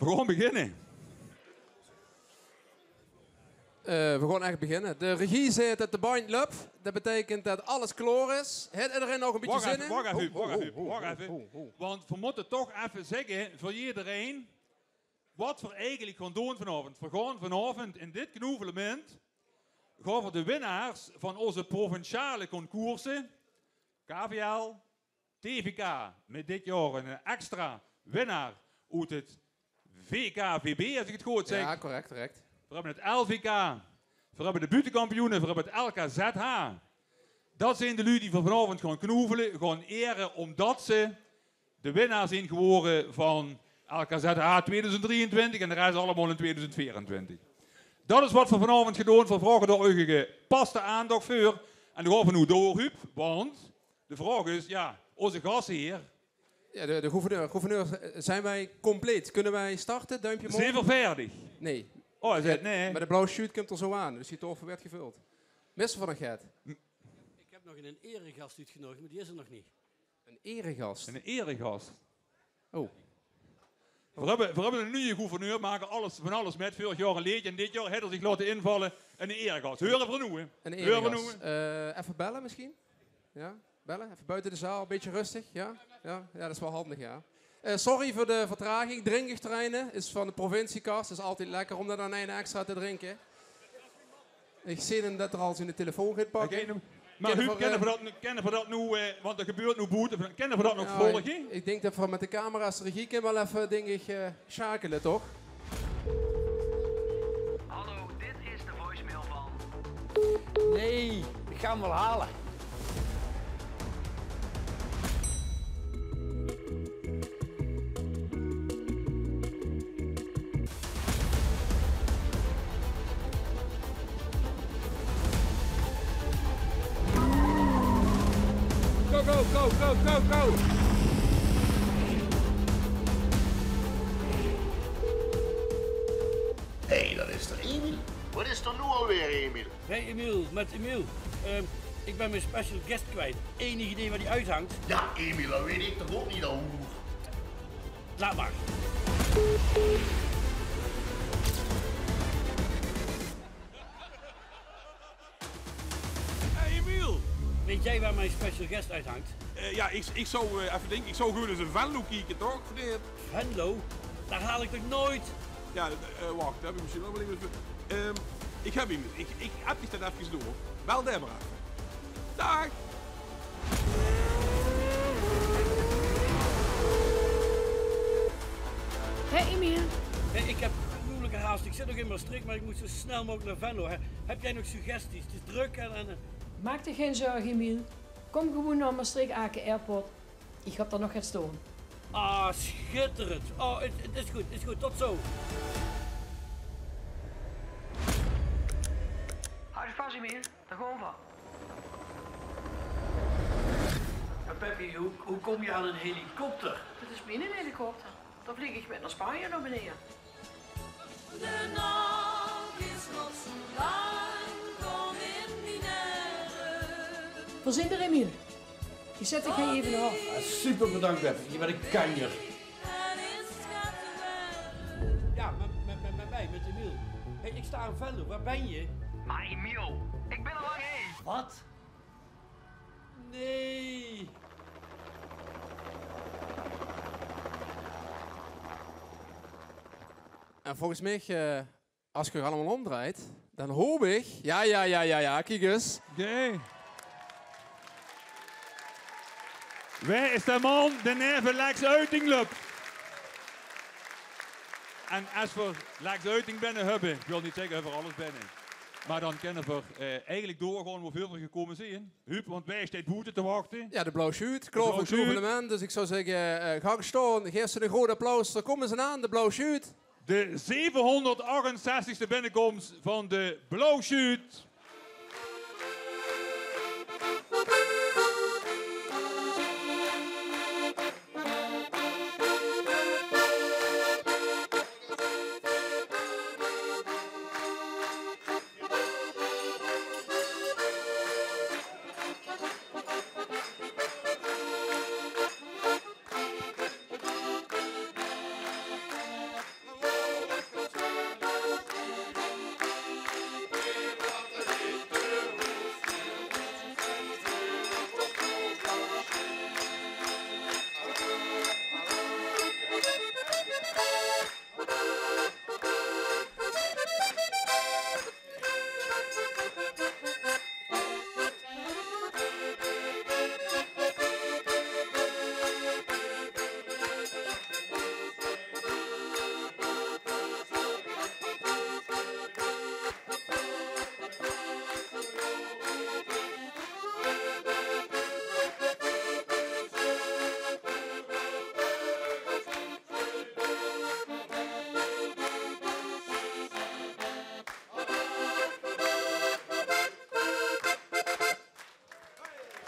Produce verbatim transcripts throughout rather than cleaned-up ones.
Veer gaon beginne. Eh, veer gaon ech beginne. De regie zaet det de bandj löp. Det beteikent det alles klaor is. Haet ederein nog ein bietje zin in? Wach effe, wach effe, Huub, wach effe, wach effe. Want veer mótte toch effe zègke veur ederein waat veer eigelik gaon doon vanaovend. Veer gaon vanaovend in dit knoevelemint gaon veer de winnaars van ózze provinciale concourse, K V L, T V K, mit dit jaor ein extra winnaar oet 't V K V B, es ich 't good zèk. Jao, correct, correct. Veer höbbe 't L V K, veer höbbe de buuttekampioene, veer höbbe 't L K Z H. Det zeen de luuj die veer vanaovend gaon knoevele, gaon ere, ómdet ze de winnaar zeen gewore van L K Z H tweeduizend drieëntwintig en de res allemaol in tweeduizend veerentwintig. Det is waat veer vanaovend gaon doon. Veer vraoge dao eur gepaste aandach veur. En dan gaon veer noe door, Huub, want de vraog is, jao, ózze gasheer. Jao, de, de gouverneur. Gouverneur, zeen veer compleet? Kinne veer starte? Duimpje omhoog? Zeen veer vaerdig? Nae. Oh, hae zaet nae. Mer de blauw sjuut kump d'r zo aan, dus die taofel wuuert gevöld. Misse veer nog get? Ich höb nog eine eregas oetgeneudig, mer dae is d'r nog neet. Ein eregas? Eine eregas. Oh. Veer höbbe, veer höbbe eine nuje gouverneur, make alles, van alles mit. Veurig jaor ein leedje en dit jaor haet 'r zich laote invalle. Eine eregas. Heure veer noe, hè? Eine eregas. Heure veer noe. Eh, effe belle misschien? Jao, belle. Effe boete de zaal. Bietje rustig. Jao? Jao, jao, det is waal hendig, jao. Eh, sorry veur de vertraging. Drinke terreine is van de provinciekas. Is altied lekker óm det dan eine extra te drinke. Ich zeen det 'r al zien telefoon geit pakke. Oké, noe, mer Huub, kinne veer, eh, kinne veer det noe, kinne veer det noe, eh, want d'r gebeurt noe boete, kinne veer det nog volge? Jao, ich, ich dink det veer mit de camera's, de regie, kinne waal effe, dink ich, eh, sjakele, toch? Hallo, dit is de voicemail van. Nae, ich gaon 'm waal haole. Go, go, go, go, go, go! Hé, dat is toch Emiel? Wat is er nou alweer, Emiel? Hey Emiel, met Emiel. Ehm, ik ben mijn special guest kwijt. Enig idee waar die uithangt? Ja, Emiel, dat weet ik toch ook niet, ouwe. Laat maar. Hey Emiel! Weet jij waar mijn special guest uithangt? Eh, ja, ik, ik zou, eh, even denken, ik zou gewoon eens in Venlo kieken, toch? Of niet? Venlo? Daar haal ik toch nooit? Ja, eh, wacht, heb ik misschien nog wel even... Ehm, ik heb iemand. Ik, ik app dich dat even door. Bel daar maar even. Daag! Hey, Emiel. Hey, ik heb gruwelijke haast. Ik zit nog in Maastricht, maar ik moet zo snel mogelijk naar Venlo. Hè. Heb jij nog suggesties? Het is druk en, en, eh, Maak dich gein zörg, Emiel. Kóm gewoen nao Maastricht Aken Airport. Ich höb dao nog get staon. Ah, schitterend. Oh, het, het is goed, is goed. Tot zo. Haoj vas, Emiel. Dao gaon v'r. Ja, Peppy, hoe, hoe kom je aan een helikopter? Det is miene helikopter. Dao vlieg ich mit nao Spanje nao beneje. De nach is nog zo lang, kom in mien aere. Veer zeen d'r, Emiel. Ich zèt dich hie effe aaf. Ah, super bedankt, Beb. Je bent een kanjer. Ja, met, met, met, met mij, met Emiel. Hey, ik sta in Venlo. Waar ben je? Maar Emiel, ik ben al lang heen. Wat? Nee. En volges mich, eh, es geer uch allemaol ómdrejt, dan hoop ich, ja, ja, ja, ja, ja, kiek ins. Jee. Wae is de man dae neve Lex Uiting löp? En es v'r Lex Uiting binne höbbe, ich wil neet zègke euver alles binne, mer dan kinne v'r, eh, eigelik doorgaon woveur v'r gekómme zeen. Huub, want wae steit boete te wachte? Ja, de Blauw Sjuut. Klaor veur 't evenement. Dus ich zou zègke, eh, gank staon, gaef ze ein groot applaus. Dao kómme ze aan, de Blauw Sjuut. De zevehónderdachenzestigste binnekoms van de Blauw Sjuut.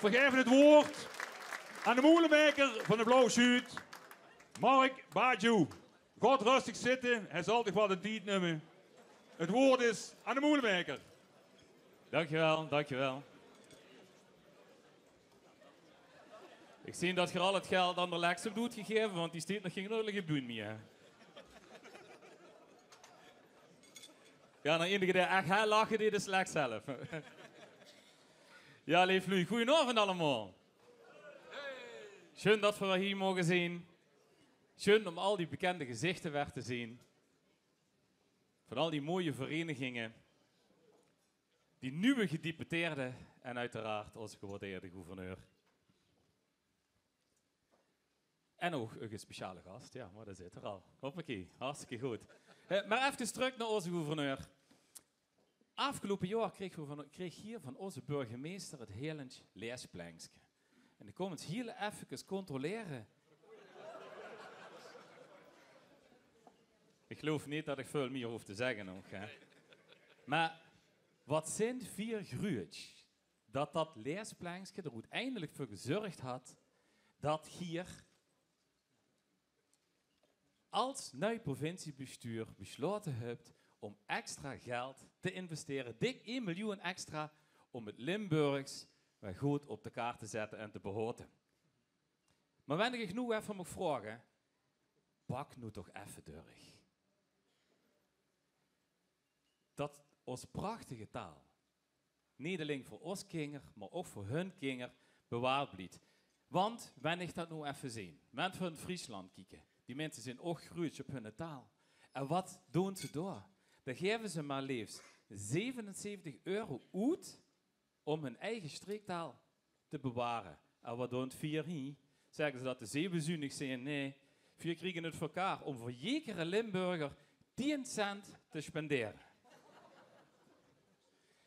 Veer gaeve 't woord aan de moelemaeker van de Blauw Sjuut, Mark Badiou. Gaot röstig zitte, hae zal toch waal de tied numme. 't Woord is aan de moelemaeker. Dankjewel, dankjewel. Ich zeen det geer al 't geld aan de Lexum doot gaeve, want die steet nog gein rullige buun mieë. Jao, de einige dae ech hel lache deet, is Lex zelf. Jao, leef luuj, goojenaovend allemaol. Sjoen det veer weer hie moge zeen. Sjoen óm al die bekende gezichter weer te zeen. Van al die mooie vereiniginge. Die nuuj gedeputeerde en oeteraard ózze gewaardeerde gouverneur. En ouch, ouch eine speciale gas, jao, mer dae zit d'r al. Hoppakee, hartstikke good. Eh, mer efkes trök nao ózze gouverneur. Aafgeloupe jaor kreeg veer van, kreeg hie van ózze burgemeister 't Heerlendj laesplenkske. En ich kóm ins hieël efkes controlere. Ich geluif neet det ich väöl mieë hoof te zègke nog, hè. Mer waat zint veer gruuetsj det det laesplenkske d'r oeteindelik veur gezörg haet det geer es nuuj provinciebestuur beslaote höbt óm extra geld te investere, dik ein miljoen extra, óm 't Limburgs weer good op de kaart te zètte en te behaoje. Mer wen ich uch noe effe maag vraoge, pak noe toch effe durch. Det ós prachtige taal neet allein veur ós kinger, mer ouch veur hun kinger bewaard blief. Want wen ich det noe effe zeen, wen veer in Friesland kieke, die minse zint ouch gruuetsj op hun taal. En waat doon ze dao? Dan gaeve ze mer leefs zevenenzeventig euro oet óm hun eige streektaal te beware. En waat doon veer hie? Zègke ze det de Zeeuwe zuunig zint? Nae, veer kriege 't veur elkaar óm veur jedere Limburger tieën cent te spendere.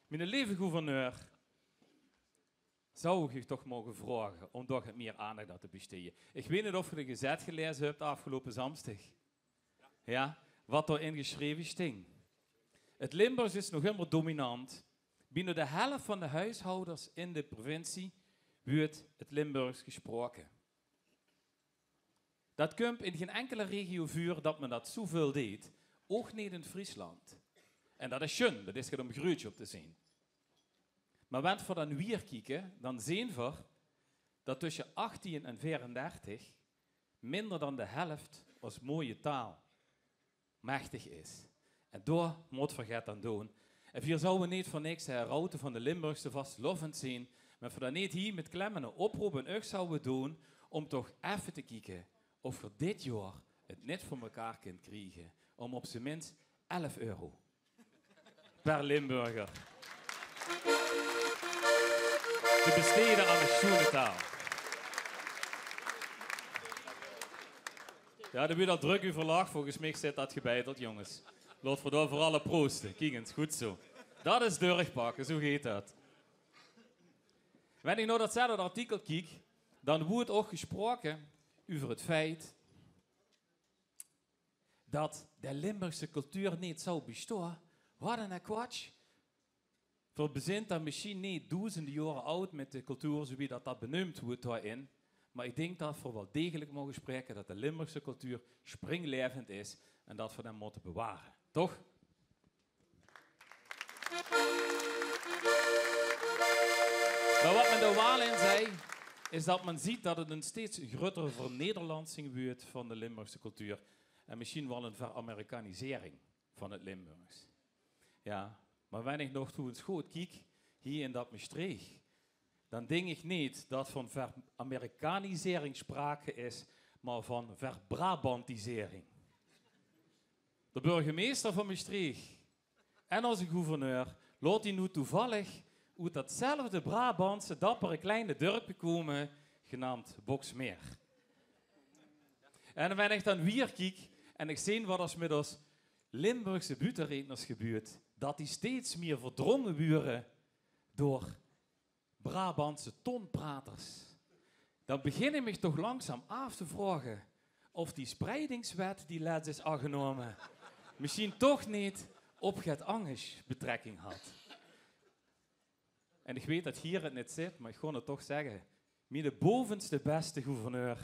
Miene leve gouverneur, zou ich uch toch moge vraoge óm dao get mieë aandach aan te besteje? Ich weit neet of geer de gezèt gelaeze höbt aafgeloupe zaamstig. Jao, waat dao in gesjreve sting. 't Limburgs is nog ummer dominant. Bienao de helf van de hoeshaojders in de provincie wuuert 't Limburgs gesproke. Det kump in gein inkele regio veur det me det zoeväöl deet, ouch neet in Friesland. En det is sjoen, det is get óm gruuetsj op te zeen. Mer wen veer dan weer kieke, dan zeen veer det tösse achtieën en veerendertig minder dan de helf ós mooie taal mechtig is. En dao mótte veer get aan doon. En veer zouwe neet veur niks de heraute van de Limburgse vastelaovend zeen, wen veer dan neet hie mit klemme 'ne oproop aan uch zouwe doon óm toch effe te kieke of geer dit jaor 't neet veur mekaar kint kriege óm op z'n mins elf euro per Limburger te bestede aan de sjoene taal. Jao, d'r wuuert al drök euver gelach. Volges mich zit det gebeiteld, jónges. Laot v'r dao veural op prooste. Kiek ins, good zoe. Det is durchpakke, zoe geit det. Wen ich noe det zelfde artikel kiek, dan wuuert ouch gesproke euver 't feit det de Limburgse cultuur neet zou bestaon. Waat 'ne kwatsj. Veer bezint dan mesjien neet doezende jaore aad mit de cultuur, zoe wie det det beneump wuuert dao-in. Mer ich dink det veer waal degelik moge spraeke det de Limburgse cultuur springlaevend is en det veer dae mótte beware. Toch? Mer waat me d'r waal in zeen, is det me zuut det 't 'n steeds gruueter vernederlandsing wuuert van de Limburgse cultuur. En mesjien waal 'n veramerikanisering van 't Limburgs. Jao, mer wen ich nog toe ins good kiek, hie in det Mestreech, dan dink ich neet det van veramerikanisering sprake is, mer van verbrabantisering. De burgemeister van Mestreech en ózze gouverneur laot die noe toevallig oet datzelfde Brabantse dappere kleine dörpke kómme, genaamp Boxmeer. En wen ich dan weer kiek en ich zeen waat d'r mit ós Limburgse buuttereedners gebuuert, det die steeds mieë verdrónge wuuere door Brabantse tonpraters, dan begin ich mich toch langzaam aaf te vraoge of die spreidingswet die lets is aangenómme mesjien toch neet op get angers betrekking haet. En ich weit det geer 't neet zeet, mer ich gaon 't toch zègke. Miene bovenste bèste gouverneur,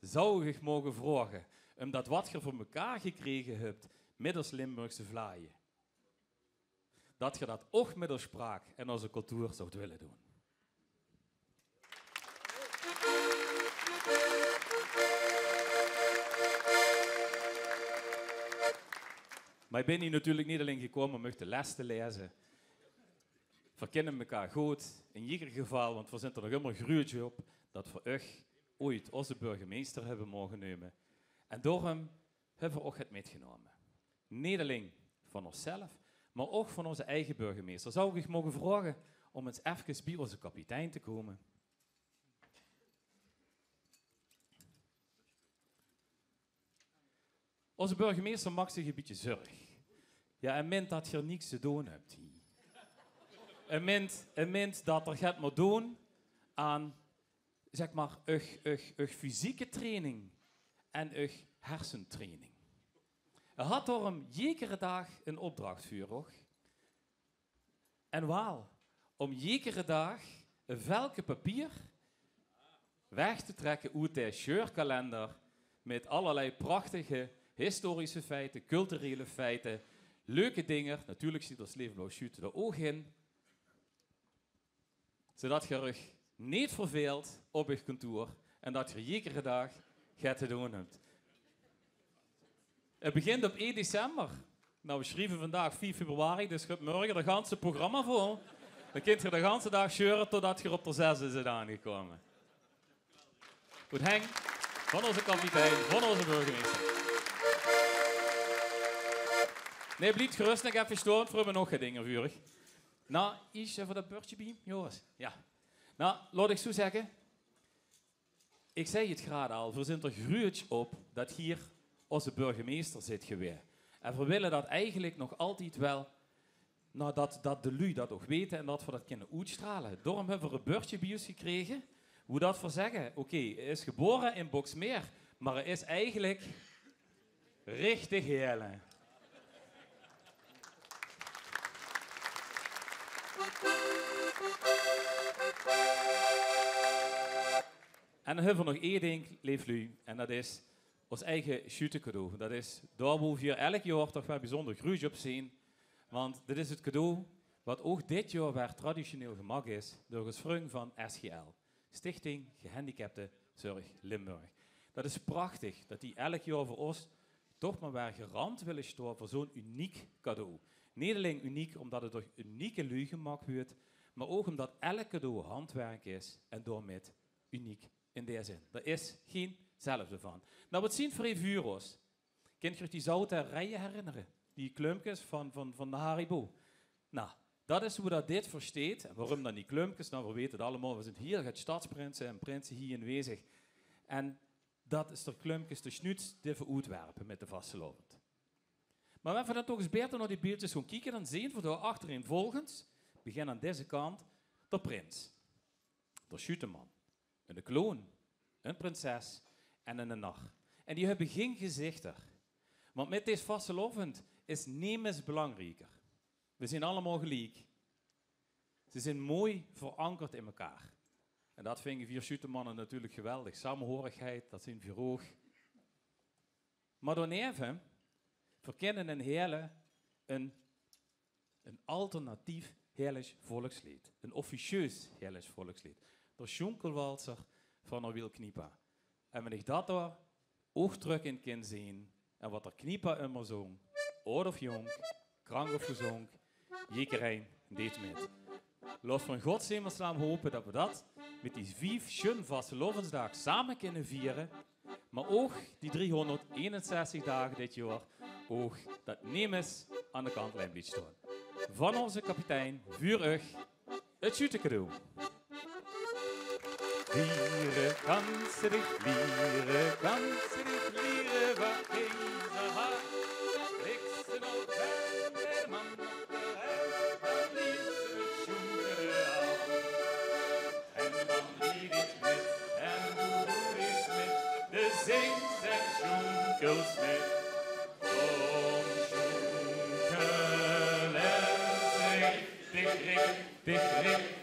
zou ich uch moge vraoge, ómdat waat geer veur mekaar gekrege höbt mit ós Limburgse vlaaie, det geer det ouch mit ós spraak en ózze cultuur zouwt wille doon. Mer ich bön hie natuurlik neet allein gekómme óm uch de les te laeze. Veer kinne mekaar good, in jieker geval, want veer zeen d'r nog ummer gruuetsj op det veer uch ooit ózze burgemeister höbbe moge neume. En daorum höbbe veer ouch get mitgenómme. Neet allein van ózzelf, mer ouch van ózze eige burgemeister. Zou ich uch moge vraoge óm ins efkes bie ózze kapitein te kómme? Ózze burgemeister maak zich e bietje zörg. Jao, hae meint det geer niks te doon höbt hie. Hae meint, hae meint det geer get mót doon aan, zèk mer, uch, uch, uch fysieke training en uch hersentraining. Hae haet daorum jiedere daag 'n opdrach veur uch. En waal, óm jiedere daag e velke papier weg te trèkke oet de sjeurkalender mit allerlei prachtige historische feite, culturele feite, leuke dinger. Natuurlik zit ós leef Blauw Sjuut d'r ouch in. Zoedet geer uch neet verveelt op uch kantoor en det geer jiedere daag get te doon höbt. 't Begint op ein december. Nou, veer sjrieve vandaag vief februari, dus geer höbt mörge 't ganse programma vol. Dan kint geer de ganse daag sjeure totdet geer op de zesde zeet aangekómme. Good, Henk, van ózze kapitein, van ózze burgemeister. Nae, blief gerös nog effe staon, veer höbbe nog get dinger veur uch. Nou, is effe det bördje bie, Joris? Jao. Nou, laot ich zoe zègke. Ich zag 't grad al, veer zeen d'r gruuetsj op det geer ózze burgemeister zeet gewaes. En veer wille det eigelik nog altied waal, nou, det, det de luuj det ouch weite en det veer det kinne oetstrale. Daorum höbbe veer e bördje bie ós gekrege, wo det veer zègke: oké, hae is gebaore in Boxmeer, mer hae is eigelik Richtig heerlik. En dan höbbe veer nog ein dink, leef luuj, en dat is ós eige sjutecadeau. Dat is dao wo veer elk jaor toch waal bezunjer gruuetsj op zeen. Want dit is 't cadeau wat ouch dit jaor weer traditioneel gemaak is door ós vrung van S G L. Stichting Gehandicapte Zörg Limburg. Dat is prachtig, dat die elk jaor veur ós toch mer weer garant wille staon veur zo'n uniek cadeau. Neet allein uniek omdat 't door unieke luuj gemaak wuuert, mer ouch omdat elk cadeau handwerk is en daomit uniek in dae zin. D'r is geinzelfde van. Nou, wat zeen v'r hie veur ós? Kint geer uch die zoute reie herinnere? Die klumpkes van, van, van de Haribo. Nou, dat is wo dat dit veur steit. En waorum dan die klumpkes? Nou, veer weite 't allemaol. Veer zeen hiel get stadsprinse en prinse hie aanwezig. En dat is d'r klumpkes, de snuuts die veer oetwerpe mit de vastelaovend. Mer wen veer dan toch ins baeter nao die beeldjes gaon kieke, dan zeen veer dao achtereinvolgens, begin aan deze kant, d'r prins. D'r sjuteman, eine clown, ein prinses en eine nar. En die höbbe gein gezichter. Want mit dees vastelaovend is nemes belangrieker. Veer zeen allemaol geliek. Ze zeen mooi verankerd in mekaar. En dat vinge veer sjutemanne natuurlik geweldig. Samehorigheid, dat zeen veer ouch. Mer daoneve, veer kinne ein hiel, ein ein alternatief Heëlesj volksleed, ein officieus Heëlesj volksleed. D'r Sjoenkelwalzer van d'r Wiel Kniepa. En wen ich dat dao ouch trök in kin zeen, en wat d'r Kniepa ummer zóng: aod of jónk, krank of gezónk, jiekerein deet mit. Laot v'r in godsnaam hope dat v'r dat mit die vief sjun vastelaovesdaag same kinne viere. Mer ouch die driehonderdeenenzestig daag dit jaor, ouch dat nemes aan de kantlien blief staon. Van ózze kapitein veur uch 't sjutecadeau. Liere, kanse dich, liere, kanse dich, liere, wat deze hart. Bliksem op en de man op de helft, dan lies se 't sjoenke af. En dan lies se mit, en doe lies mit, de zings en sjoenkels mit. Dom sjoenkele, zeg, dich rik, dich rik,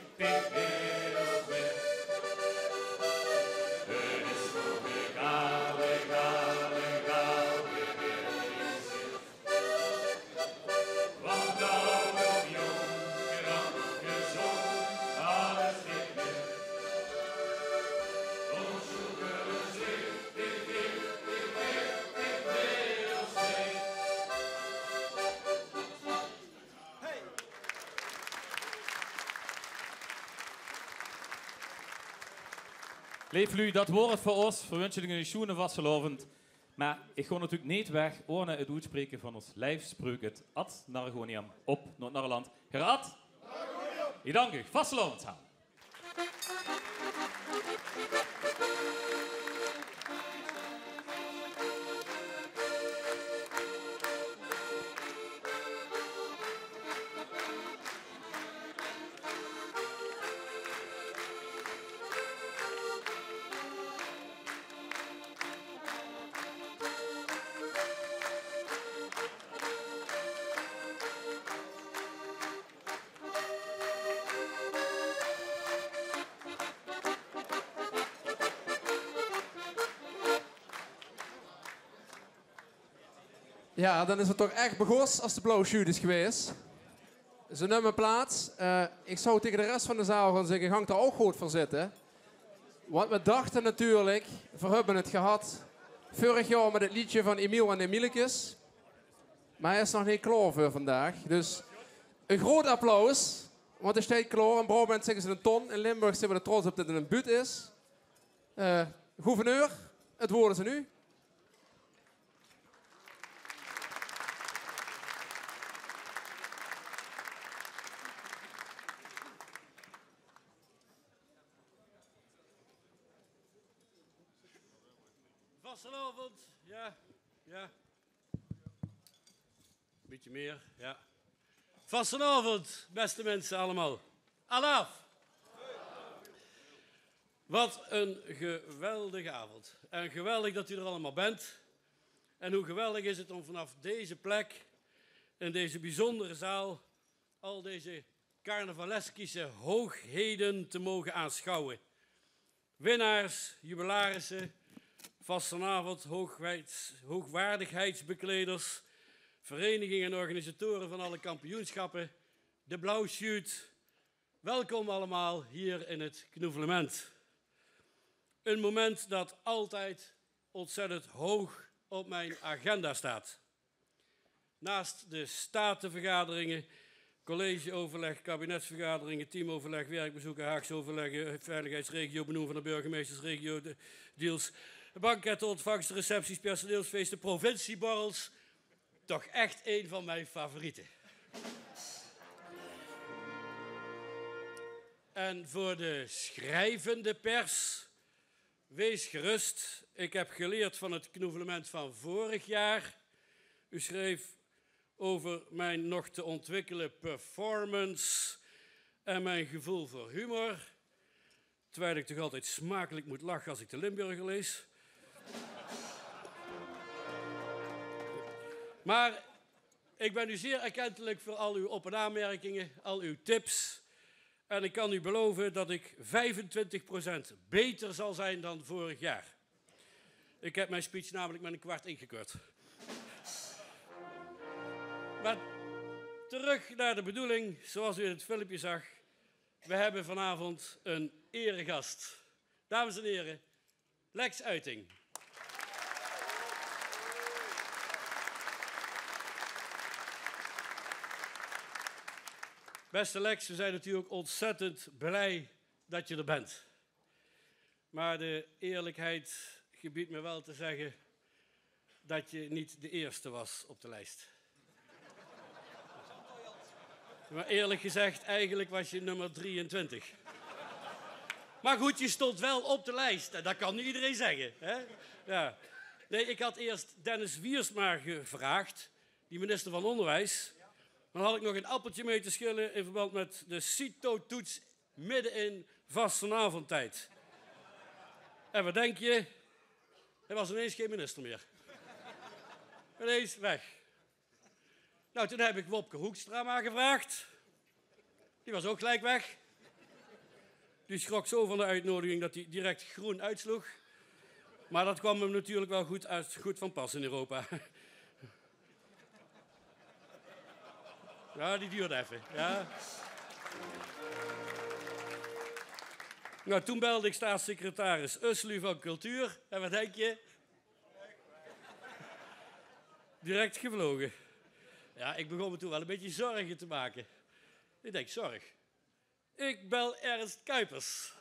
Leef luuj, dat waor 't veur ós. Veer winse uch 'ne sjoene vastelaovend. Mer ich gaon natuurlik neet weg ohne 't oetspraeke van ós liefspreuk, 't Ad Narragonium, op nao 't Narreland. Heren Ad, ich dank uch. Vastelaovend same. Jao, dan is 't toch ech begós es de Blauw Sjuut is gewaes. Ze numme plaats. Eh, ich zou taenge de res van de zaal gaon zègke: gank d'r ouch good veur zitte. Want veer dachte natuurlik, veer höbbe 't gehad veurig jaor mit 't leedje van Emiel en de Emielekes. Mer hae is nog neet klaor veur vandaag. Dus e groot applaus, want hae steit klaor. In Braobant zègke ze 'ne ton, in Limburg zeen veer d'r trots op det 't 'ne buut is. Eh, gouverneur, 't woord is aan uch. Vastelaovend, jao, jao. Bietje mieë, jao. Vastelaovend, beste minse allemaol. Alaaf! Wat een geweldige avond. En geweldig dat u er allemaal bent. En hoe geweldig is het om vanaf deze plek, in deze bijzondere zaal, al deze carnavaleskische hoogheden te mogen aanschouwen. Winnaars, jubilarissen, vastelaovend, hoogwijd-, hoogwaardigheidsbekleders, verenigingen en organisatoren van alle kampioenschappen, de Blauw Sjuut. Welkom allemaal hier in het Knoevelement. Een moment dat altijd ontzettend hoog op mijn agenda staat. Naast de statenvergaderingen, collegeoverleg, kabinetsvergaderingen, teamoverleg, werkbezoeken, Haagse overleggen, veiligheidsregio, benoemen van de burgemeesters, regio, de deals, banketten, ontvangsten, recepties, personeelsfeesten, provincieborrels. Toch echt een van mijn favorieten. En voor de schrijvende pers: wees gerust, ik heb geleerd van het knoevelement van vorig jaar. U schreef over mijn nog te ontwikkelen performance en mijn gevoel voor humor. Terwijl ik toch altijd smakelijk moet lachen als ik de Limburger lees. Maar ik ben u zeer erkentelijk voor al uw op- en aanmerkingen, al uw tips. En ik kan u beloven dat ik vijfentwintig procent beter zal zijn dan vorig jaar. Ik heb mijn speech namelijk met een kwart ingekort. Maar terug naar de bedoeling, zoals u in het filmpje zag. We hebben vanavond een eregast. Dames en heren, Lex Uiting. Beste Lex, we zijn natuurlijk ontzettend blij dat je er bent. Maar de eerlijkheid gebiedt me wel te zeggen dat je niet de eerste was op de lijst. Maar eerlijk gezegd, eigenlijk was je nummer drieëntwintig. Maar goed, je stond wel op de lijst. En dat kan niet iedereen zeggen, hè? Ja. Nee, ik had eerst Dennis Wiersma gevraagd, die minister van Onderwijs. Dan had ik nog een appeltje mee te schillen in verband met de CITO-toets midden in vastenavondtijd. En wat denk je? Hij was ineens geen minister meer. Ineens weg. Nou, toen heb ik Wopke Hoekstra maar gevraagd. Die was ook gelijk weg. Die schrok zo van de uitnodiging dat hij direct groen uitsloeg. Maar dat kwam hem natuurlijk wel goed, uit, goed van pas in Europa. Ja, die duurde even. Ja. Nou, toen belde ik staatssecretaris Uslu van Cultuur. En wat denk je? Direct gevlogen. Ja, ik begon me toen wel een beetje zorgen te maken. Ik denk: zorg. Ik bel Ernst Kuipers.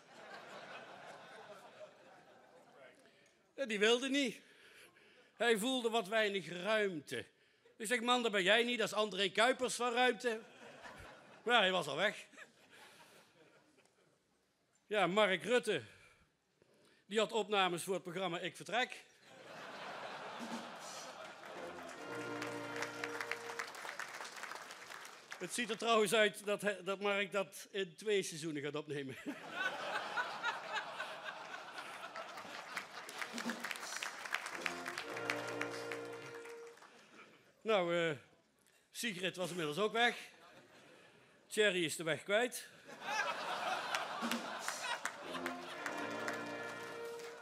En die wilde niet. Hij voelde wat weinig ruimte. Ik zeg: "Man, dat ben jij niet, dat is André Kuipers van ruimte." Maar ja, hij was al weg. Ja, Mark Rutte, die had opnames voor het programma Ik Vertrek. Het ziet er trouwens uit dat, hij- dat Mark dat in twee seizoenen gaat opnemen. Nou, eh, Sigrid was inmiddels ook weg. Thierry is de weg kwijt.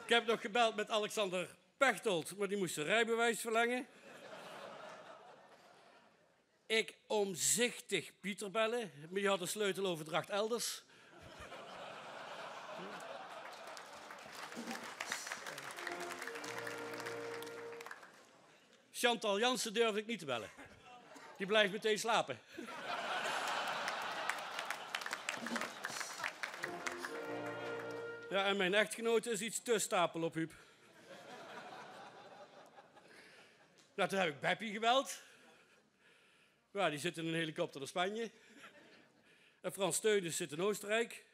Ik heb nog gebeld met Alexander Pechtold, maar die moest zijn rijbewijs verlengen. Ik omzichtig Pieter bellen, maar die had de sleuteloverdracht elders. Chantal Jansen durfde ik niet te bellen. Die blijft meteen slapen. Ja, en mijn echtgenote is iets te stapel op Huub. Nou, toen heb ik Beppie gebeld. Ja, die zit in een helikopter naar Spanje. En Frans Theunisz zit in Oostenrijk.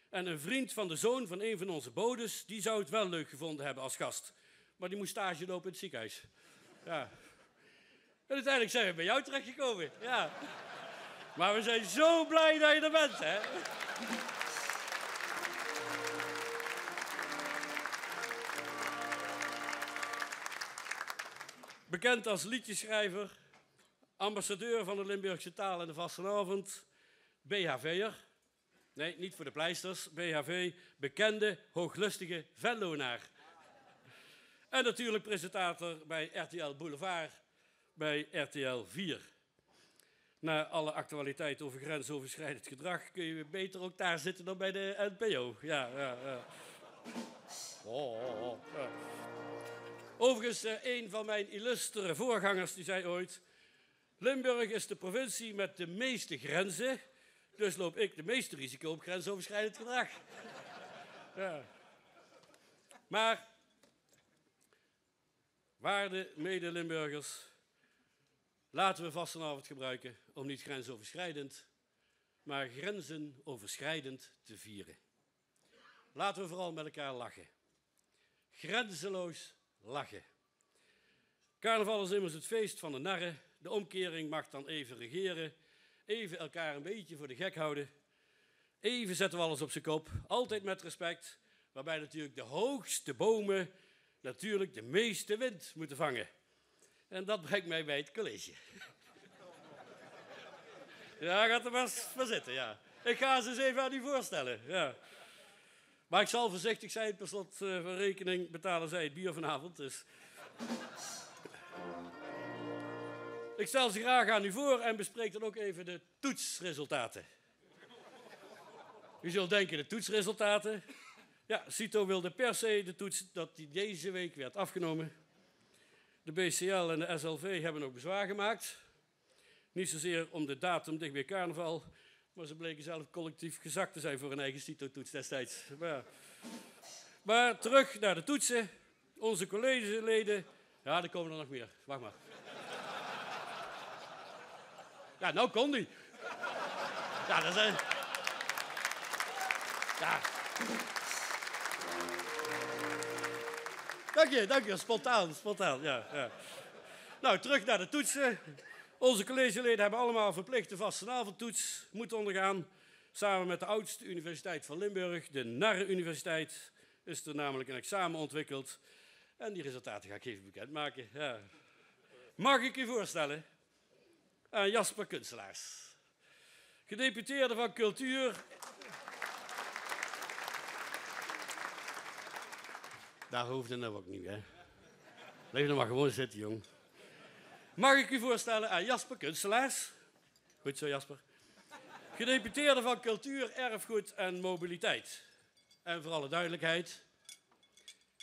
En een vriend van de zoon van een van onze bodes, die zou het wel leuk gevonden hebben als gast. Maar die moest stage lopen in het ziekenhuis. Ja. En uiteindelijk zijn we bij jou terechtgekomen. Ja. Maar we zijn zo blij dat je er bent, hè? Bekend als liedjeschrijver, ambassadeur van de Limburgse taal en de vastelaovend, B H V'er. Nee, niet voor de pleisters. B H V, bekende, hooglustige Venlonaar. En natuurlijk presentator bij R T L Boulevard, bij R T L vier. Na alle actualiteit over grensoverschrijdend gedrag kun je beter ook daar zitten dan bij de N P O. Ja, ja, ja. Oh, oh, oh, ja. Overigens, eh, een van mijn illustere voorgangers die zei ooit: "Limburg is de provincie met de meeste grenzen, dus loop ik de meeste risico op grensoverschrijdend gedrag." Ja. Maar, waarde mede-Limburgers, laten we vastelaovend gebruiken om niet grensoverschrijdend, maar grensoverschrijdend te vieren. Laten we vooral met elkaar lachen. Grenzeloos lachen. Carnaval is immers het feest van de narren. De omkering mag dan even regeren. Even elkaar een beetje voor de gek houden. Even zetten we alles op zijn kop. Altijd met respect. Waarbij natuurlijk de hoogste bomen natuurlijk de meeste wind moeten vangen. En dat brengt mij bij het college. Ja, gaat er maar eens voor zitten, ja. Ik ga ze eens even aan u voorstellen. Ja. Maar ik zal voorzichtig zijn, per slot, eh, van rekening betalen zij het bier vanavond. Dus. Ik stel ze graag aan u voor en bespreek dan ook even de toetsresultaten. U zult denken: de toetsresultaten? Ja, Cito wilde per se de toets, dat die deze week werd afgenomen. De B C L en de S L V hebben ook bezwaar gemaakt. Niet zozeer om de datum dicht bij carnaval, maar ze bleken zelf collectief gezakt te zijn voor hun eigen Cito-toets destijds. Maar, maar terug naar de toetsen. Onze collegeleden. Ja, er komen er nog meer. Wacht maar. Ja, nou kon die. Ja, dat is... Ja. Dank je, dank je. Spontaan, spontaan. Ja, ja. Nou, terug naar de toetsen. Onze collegeleden hebben allemaal verplicht de vastelaovendtoets moeten ondergaan. Samen met de oudste universiteit van Limburg, de Narrenuniversiteit, is er namelijk een examen ontwikkeld. En die resultaten ga ik even bekendmaken. Ja. Mag ik u voorstellen aan Jasper Kunselaars, gedeputeerde van Cultuur. Daar hoefde nou ook niet, hè? Blijf nog maar gewoon zitten, jong. Mag ik u voorstellen aan Jasper Kunselaars? Goed zo, Jasper. Gedeputeerde van Cultuur, Erfgoed en Mobiliteit. En voor alle duidelijkheid,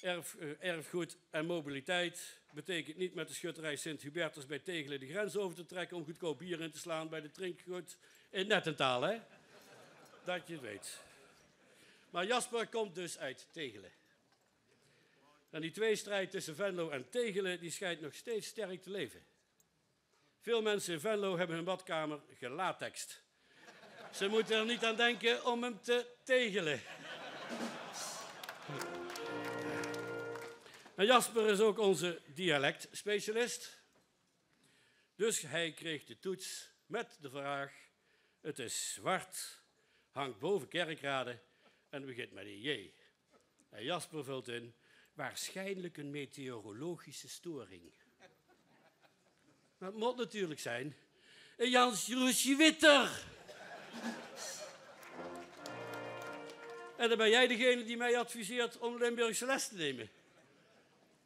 erf-, eh, erfgoed en mobiliteit betekent niet met de schutterij Sint-Hubertus bij Tegelen de grens over te trekken om goedkoop bier in te slaan bij de Trinkgoed in Nettentaal, hè? Dat je het weet. Maar Jasper komt dus uit Tegelen. En die tweestrijd tussen Venlo en Tegele, die schijnt nog steeds sterk te leven. Veel mensen in Venlo hebben hun badkamer gelatexed. Ze moeten er niet aan denken om hem te tegelen. En Jasper is ook onze dialectspecialist. Dus hij kreeg de toets met de vraag: het is zwart, hangt boven Kerkrade en begint met een J. En Jasper vult in: waarschijnlijk een meteorologische storing. Dat moet natuurlijk zijn. Een Jans Jeroesje Witter. En dan ben jij degene die mij adviseert om Limburgse les te nemen.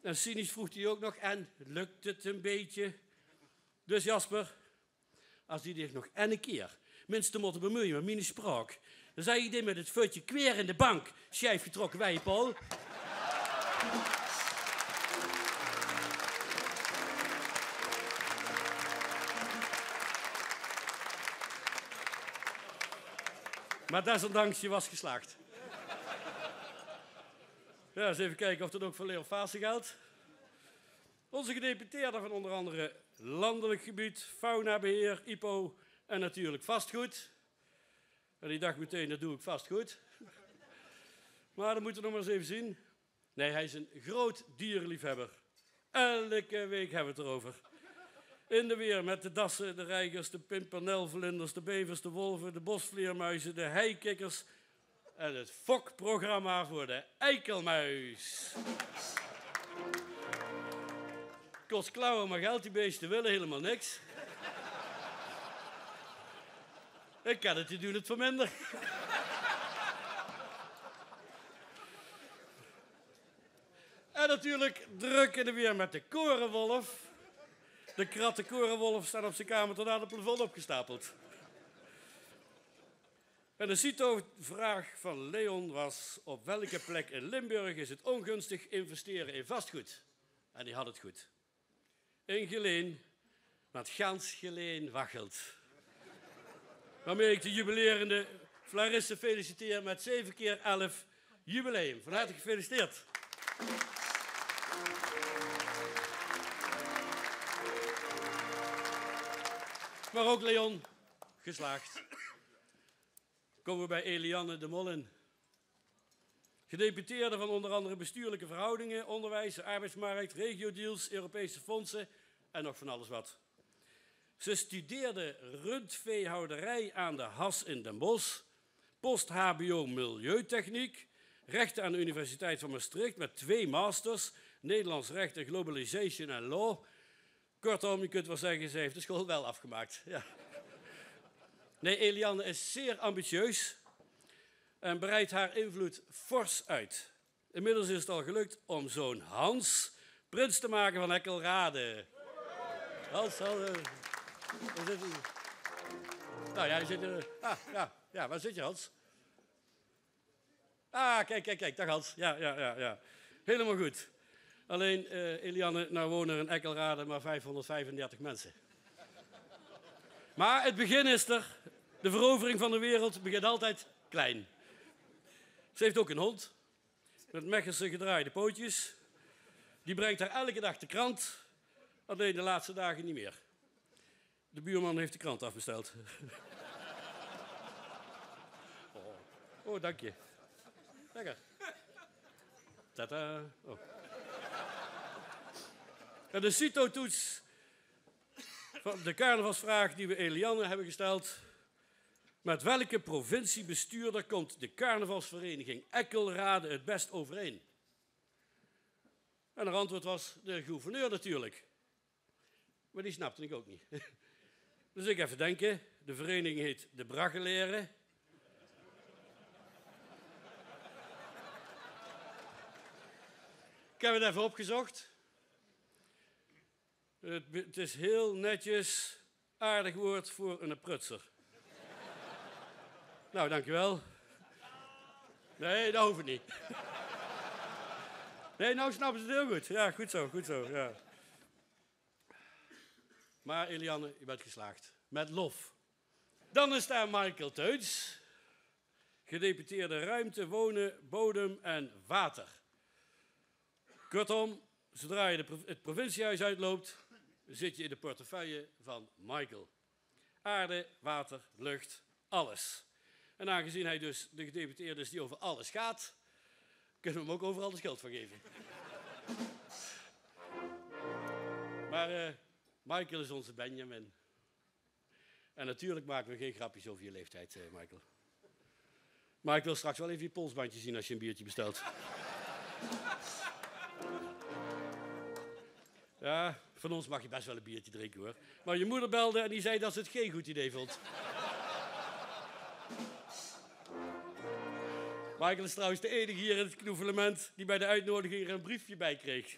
En cynisch vroeg hij ook nog: en lukt het een beetje? Dus Jasper, als die dich nog enne keer minste motte bemoeie met miene spraak, dan zei ik dit met het vutje kweer in de bank, schief getrokken bij je Paul. Maar desondanks, je was geslaagd. Ja, eens even kijken of dat ook voor Leo Fase geldt. Onze gedeputeerde van onder andere landelijk gebied, faunabeheer, ipo en natuurlijk vastgoed. En die dacht meteen: dat doe ik vast goed. Maar dat moeten we nog maar eens even zien. Nee, hij is een groot dierliefhebber. Elke week hebben we het erover. In de weer met de dassen, de reigers, de pimpernelvlinders, de bevers, de wolven, de bosvleermuizen, de heikikkers en het fokprogramma voor de eikelmuis. Kost klauwen maar geld, die beesten willen helemaal niks. Ik kan het, die doen het voor minder. En natuurlijk druk in de weer met de korenwolf. De kratten korenwolf staan op zijn kamer tot aan het plafond opgestapeld. En de CITO-vraag van Leon was: op welke plek in Limburg is het ongunstig investeren in vastgoed? En die had het goed. In Geleen, want gans Geleen wachelt. Waarmee ik de jubilerende flaarisse feliciteer met zeven keer elf jubileum. Van harte gefeliciteerd. Maar ook Leon, geslaagd. Komen we bij Eliane de Mollen. Gedeputeerde van onder andere bestuurlijke verhoudingen, onderwijs, arbeidsmarkt, regiodeals, Europese fondsen en nog van alles wat. Ze studeerde rundveehouderij aan de Has in Den Bosch, post-H B O milieutechniek, rechten aan de Universiteit van Maastricht met twee masters, Nederlands recht en globalization en law. Kortom, je kunt wel zeggen, ze heeft de school wel afgemaakt. Ja. Nee, Eliane is zeer ambitieus en breidt haar invloed fors uit. Inmiddels is het al gelukt om zoon Hans prins te maken van Eckelrade. Hans, Hans, eh, waar zit hij? Nou ja, hij zit er. Ah, ja, ja, waar zit je, Hans? Ah, kijk, kijk, kijk, dag Hans. Ja, ja, ja, ja. Helemaal goed. Alleen, eh, Eliane, nou wonen er in Eckelrade maar vijfhonderdvijfendertig mensen. Maar het begin is er. De verovering van de wereld begint altijd klein. Ze heeft ook een hond. Met Mechelse gedraaide pootjes. Die brengt haar elke dag de krant. Alleen de laatste dagen niet meer. De buurman heeft de krant afbesteld. Oh, oh, dank je. Lekker. Tata. Oh. En de CITO-toets van de carnavalsvraag die we Eliane hebben gesteld: met welke provinciebestuurder komt de carnavalsvereniging Eckelrade het best overeen? En haar antwoord was: de gouverneur natuurlijk. Maar die snapte ik ook niet. Dus ik even denken. De vereniging heet de Brachelaire. Ik heb het even opgezocht. Het, het is heel netjes, aardig woord voor een prutser. Nou, dankjewel. Nee, dat hoeft niet. Nee, nou snappen ze het heel goed. Ja, goed zo, goed zo. Ja. Maar Eliane, je bent geslaagd. Met lof. Dan is daar Michael Teuns, gedeputeerde ruimte, wonen, bodem en water. Kortom, zodra je de prov-, het provinciehuis uitloopt, zit je in de portefeuille van Michael. Aarde, water, lucht, alles. En aangezien hij dus de gedeputeerde is die over alles gaat, kunnen we hem ook overal de schuld van geven. Maar eh, Michael is onze Benjamin. En natuurlijk maken we geen grapjes over je leeftijd, eh, Michael. Maar ik wil straks wel even je polsbandje zien als je een biertje bestelt. Ja, van ons mag je best wel een biertje drinken, hoor. Maar je moeder belde en die zei dat ze het geen goed idee vond. Michael is trouwens de enige hier in het knoevelement die bij de uitnodiging er een briefje bij kreeg.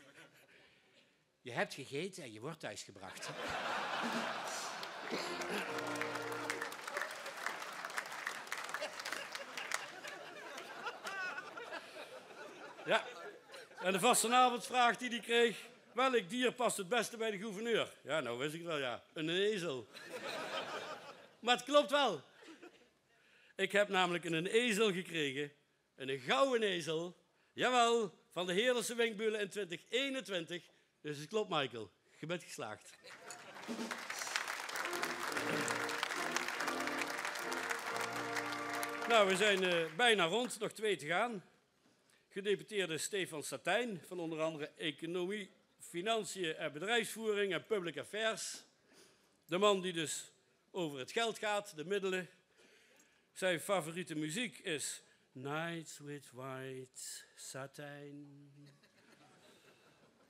Je hebt gegeten en je wordt thuisgebracht. Ja. En de vastenavondvraag die die kreeg: welk dier past het beste bij de gouverneur? Ja, nou wist ik het wel, ja. Een ezel. Maar het klopt wel. Ik heb namelijk een ezel gekregen. Een gouden ezel. Jawel, van de Heerlense Wenkbulen in twintig eenentwintig. Dus het klopt, Michael. Je bent geslaagd. Nou, we zijn eh, bijna rond. Nog twee te gaan. Gedeputeerde Stefan Satijn van onder andere Economie, Financiën en Bedrijfsvoering en Public Affairs. De man die dus over het geld gaat, de middelen. Zijn favoriete muziek is Nights with White Satijn.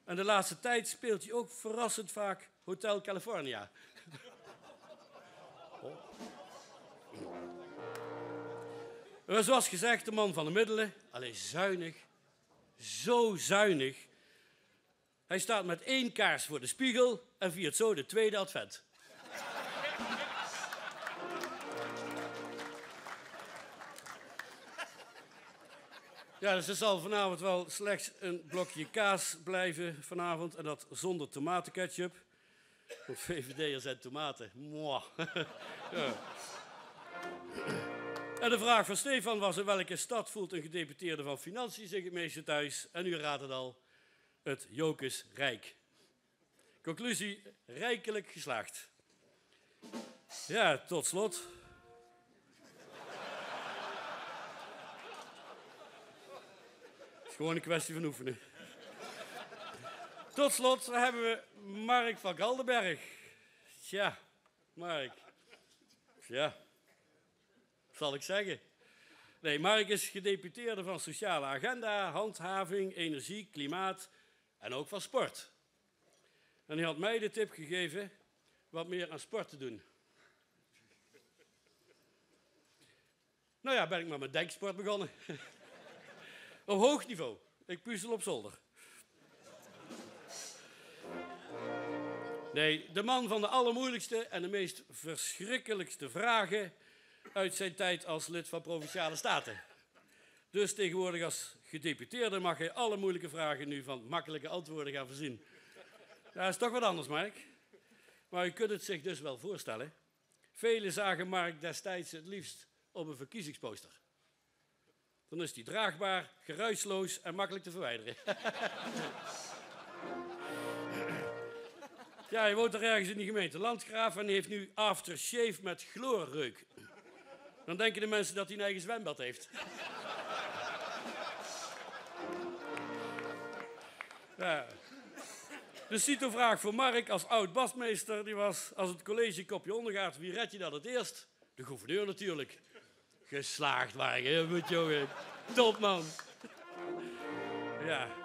En de laatste tijd speelt hij ook verrassend vaak Hotel California. Oh. Eh, zoals gezegd, de man van de middelen. Alleen zuinig. Zo zuinig. Hij staat met één kaars voor de spiegel en viert zo de tweede advent. Ja, dus er zal vanavond wel slechts een blokje kaas blijven vanavond. En dat zonder tomatenketchup. Want V V D'ers zijn tomaten. Mwah. Ja. En de vraag van Stefan was: in welke stad voelt een gedeputeerde van Financiën zich het meeste thuis? En u raadt het al, het Jocus Rijk. Conclusie: rijkelijk geslaagd. Ja, tot slot. Het is gewoon een kwestie van oefenen. Tot slot hebben we Mark van Galdenberg. Tja, Mark. Tja, wat zal ik zeggen? Nee, Mark is gedeputeerde van Sociale Agenda, Handhaving, Energie, Klimaat en ook van Sport. En hij had mij de tip gegeven wat meer aan sport te doen. Nou ja, ben ik maar met denksport begonnen. Op hoog niveau. Ik puzzel op zolder. Nee, de man van de allermoeilijkste en de meest verschrikkelijkste vragen uit zijn tijd als lid van Provinciale Staten. Dus tegenwoordig als gedeputeerde mag hij alle moeilijke vragen nu van makkelijke antwoorden gaan voorzien. Ja, dat is toch wat anders, Mark. Maar u kunt het zich dus wel voorstellen. Velen zagen Mark destijds het liefst op een verkiezingsposter. Dan is die draagbaar, geruisloos en makkelijk te verwijderen. Ja, hij woont er ergens in die gemeente Landgraaf en heeft nu aftershave met chloorreuk. Dan denken de mensen dat hij een eigen zwembad heeft. Ja. De CITO-vraag voor Mark als oud-badmeester, die was: als het college kopje onder gaat, wie red je dat het eerst? De gouverneur natuurlijk. Geslaagd, Mark, heel goed, jongen. Top, man. Ja.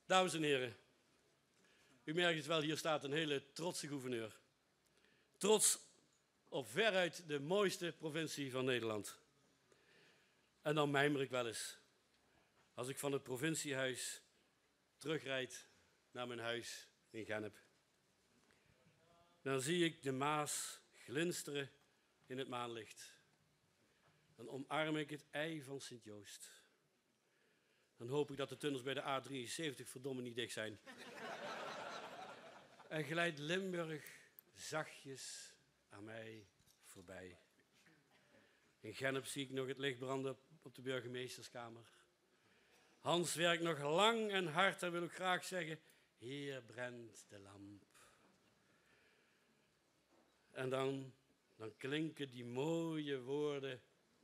Dames en heren, u merkt het wel, hier staat een hele trotse gouverneur. Trots op veruit de mooiste provincie van Nederland. En dan mijmer ik wel eens, als ik van het provinciehuis terugrijd naar mijn huis in Gennep, dan zie ik de Maas glinsteren in het maanlicht. Dan omarm ik het ei van Sint-Joost. Dan hoop ik dat de tunnels bij de A73 verdomme niet dicht zijn. En glijdt Limburg zachtjes aan mij voorbij. In Gennep zie ik nog het licht branden op de burgemeisterskamer. Hans werk nog lang en hard en wil ouk graag zegge: "Hier brendt de lamp." En dan, dan klinke die mooie woorde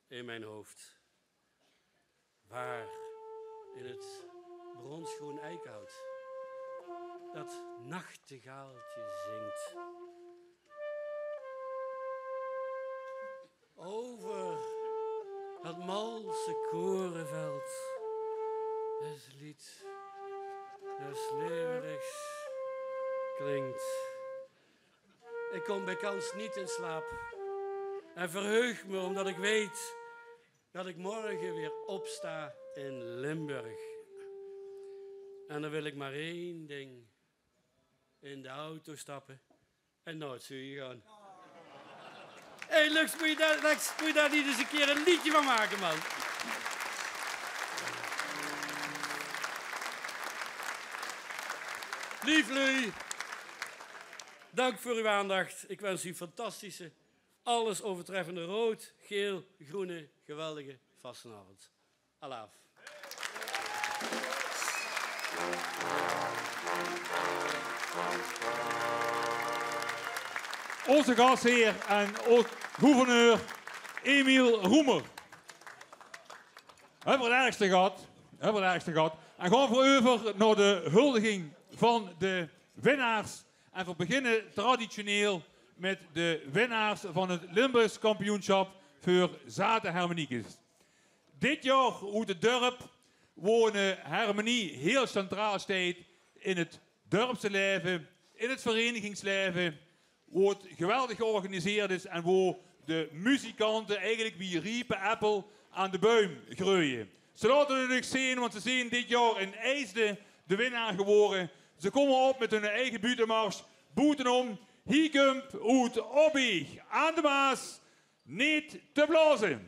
in mien hoofd. Waar in het bronsgroen eikenhout dat nachtegaaltje zingt. Over het malse korenveld het lied des leeuwerichs klinkt. Ik kom bijkans niet in slaap en verheug me omdat ik weet dat ik morgen weer opsta in Limburg. En dan wil ik maar één ding: in de auto stappen en naar het zuiden gaan. Hé, Lex, moet je daar, Lex, moet je daar niet eens een keer een liedje van maken, man? Lief lui, dank voor uw aandacht. Ik wens u een fantastische, alles overtreffende rood, geel, groene, geweldige vastelaovend. Alaaf. Ózze gasheer en gouverneur Emile Roemer. Höbbe v'r 't ergste gehad? Höbbe v'r 't ergste gehad? En gaon v'r euver nao de huldiging van de winnaars. En v'r beginne traditioneel mit de winnaars van 't Limburgs kampioensjap veur Zate Hermeniekes. Dit jaor oet 't dörp, wo de hermenie hiel centraal steit in 't dörpse laeve, in 't verenigingslaeve, wo 't geweldig georganiseerd is en wo de muzikante eigelik wie riepe appel aan de buim greuje. Ze laote 't uch zeen, want ze zeen dit jaor in Eijsde de winnaar gewore. Ze kómme op mit hun eige buutemars: Boetenom, hie kump oet Obbeeg aan de Maas, Neet te blaoze.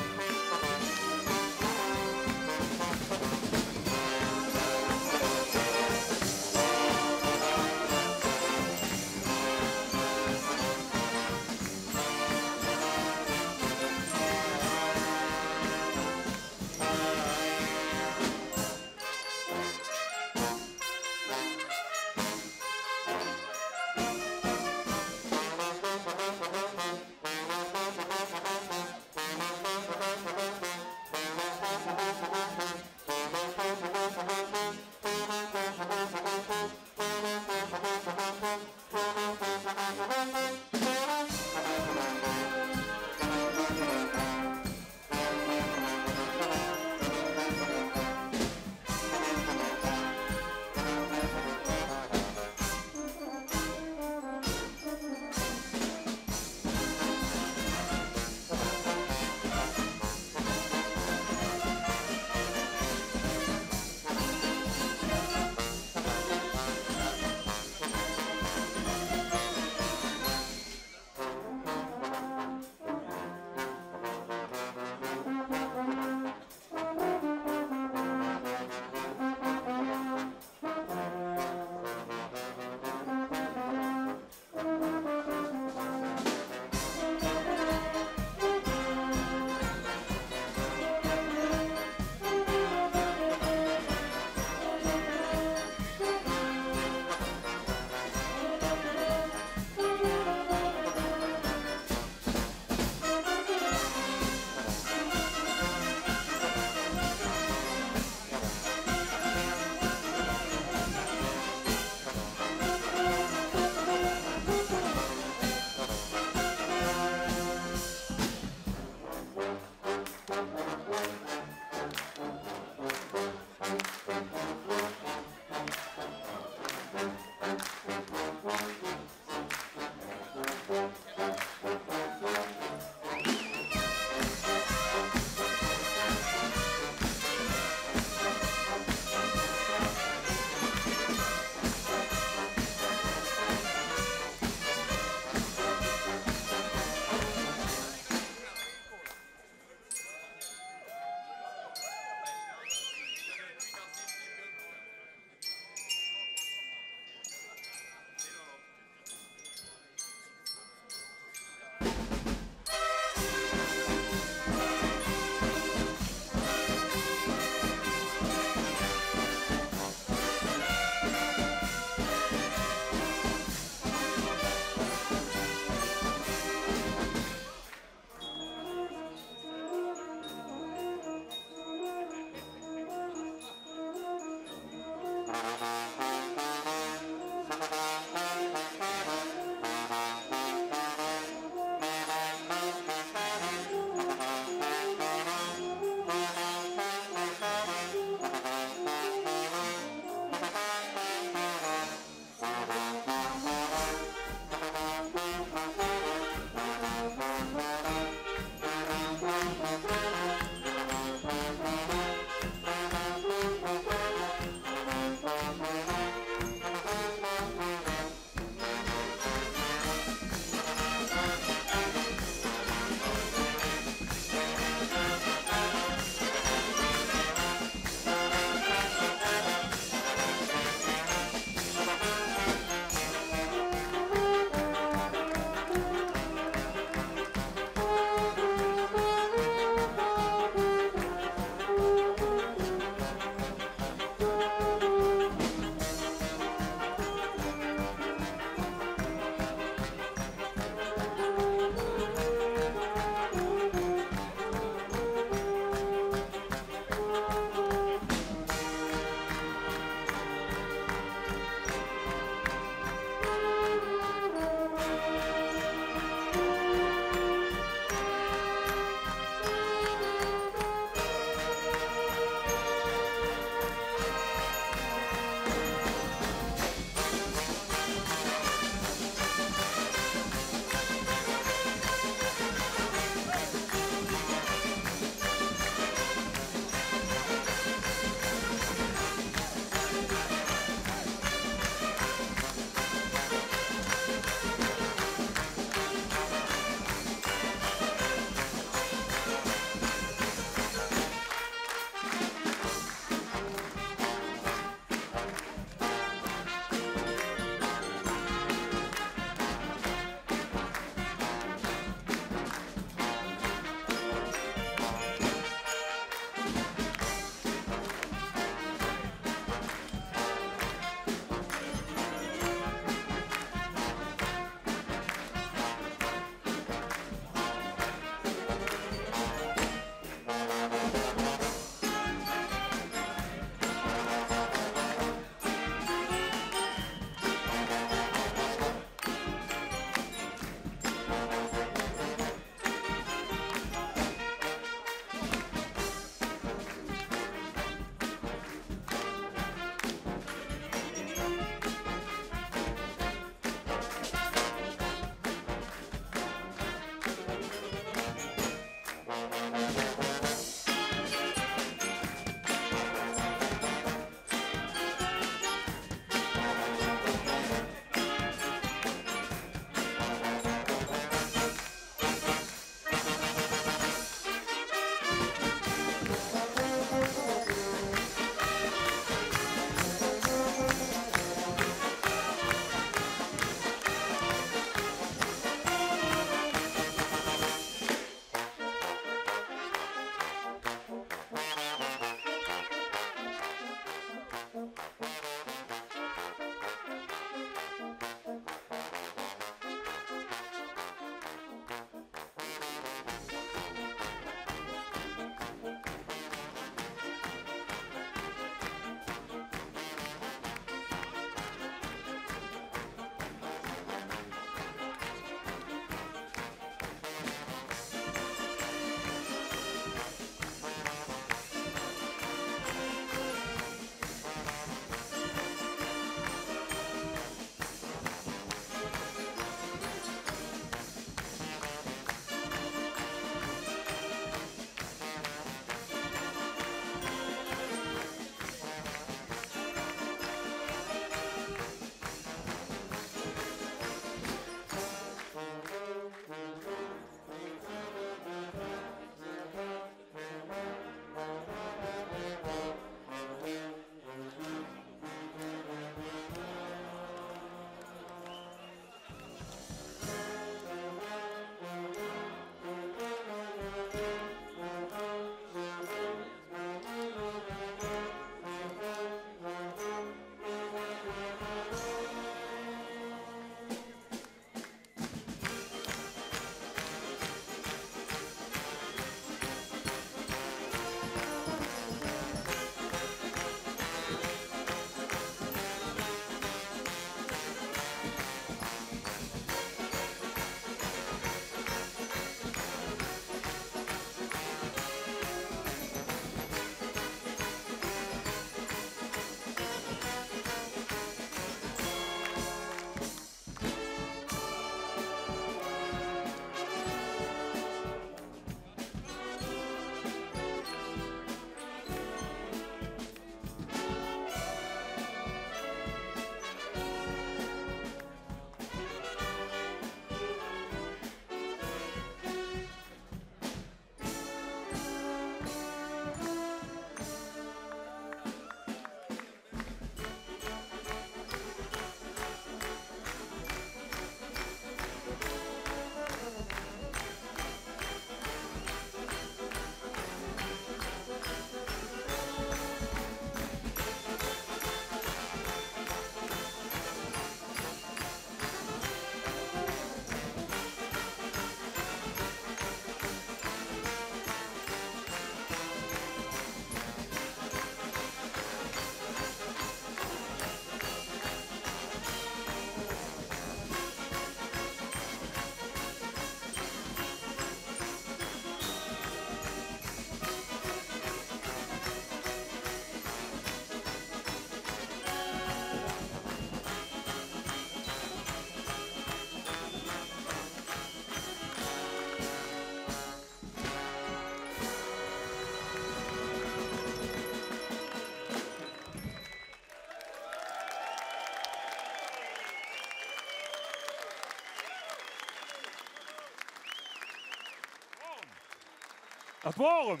Dat waor 'm.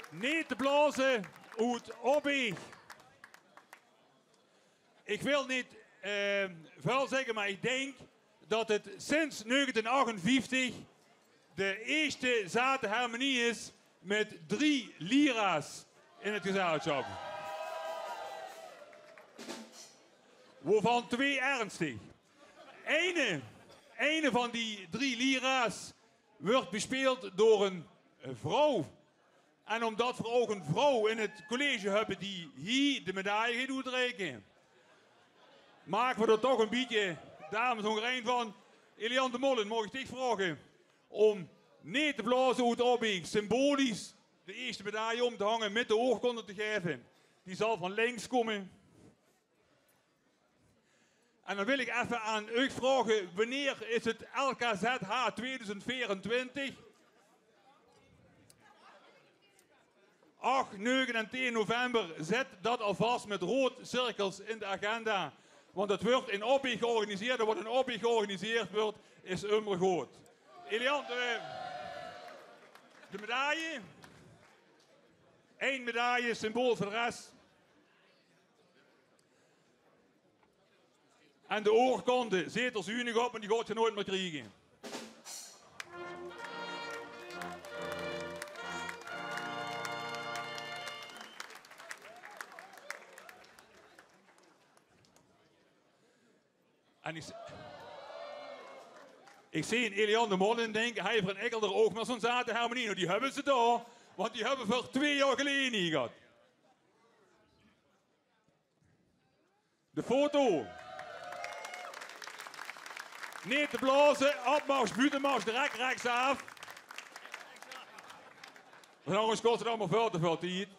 Neet te blaoze oet Opbeeg. Ich wil neet, eh, väöl zègke, mer ich dink dat 't sinds negentieën achtenvieftig de ieësjte zate hermenie is mit drie lira's in 't gezelsjap. Wovan twee ernstig. Eine, eine van die drie lira's wuuert bespeeld door ein vrouw. En ómdat v'r ouch ein vrouw in 't college höbbe die hie de medaille geit oetreike, make v'r d'r toch ein bietje dames óngerein van. Eliane de Mollen, maag ich dich vraoge óm Neet te blaoze oet Opbeeg symbolisch de ieësjte medaille óm te hange, mit de oorkonde te gaeve? Die zal van links kómme. En dan wil ich effe aan uch vraoge, wienie is 't L K Z H tweeduizend veerentwintig? Ach, nege en tieën november, zèt dat alvas mit roead cirkels in de agenda. Want 't wuuert in Opbeeg georganiseerd en wat in Opbeeg georganiseerd wuuert, is ummer good. Eliane, de, de medaille. Ein medaille, symbool veur de res. En de oorkonde, zit d'r zuunig op, want die gaot geer noeats mieë kriege. En ich, ich zeen Eliane de Mollen dinke, hei veur ein ekkelder ouch mer zo'n zate hermenie. Noe, die höbbe ze dao, want die höbbe v'r twee jaor geleje hie gehad. De foto. Neet te blaoze, opmars, buutemars, direk rechsaaf. Want angers kos 't allemaol väöl te väöl tied.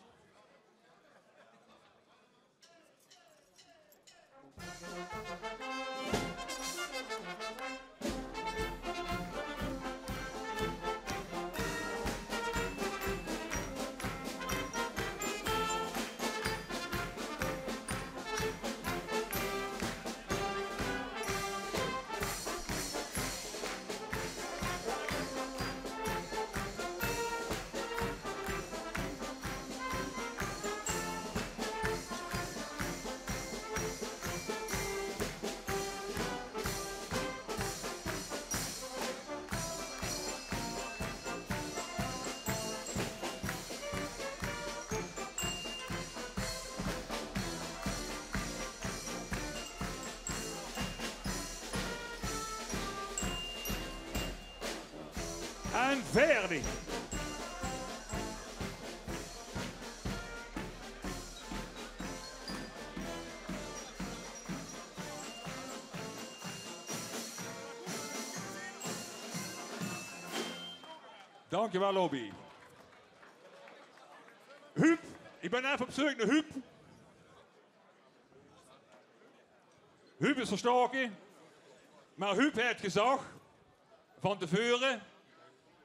En veerdig. Dankjewel, Lobby. Huub, ich bön effe op zeuk nao Huub. Huub is verstaoke. Mer Huub haet gezag van te veure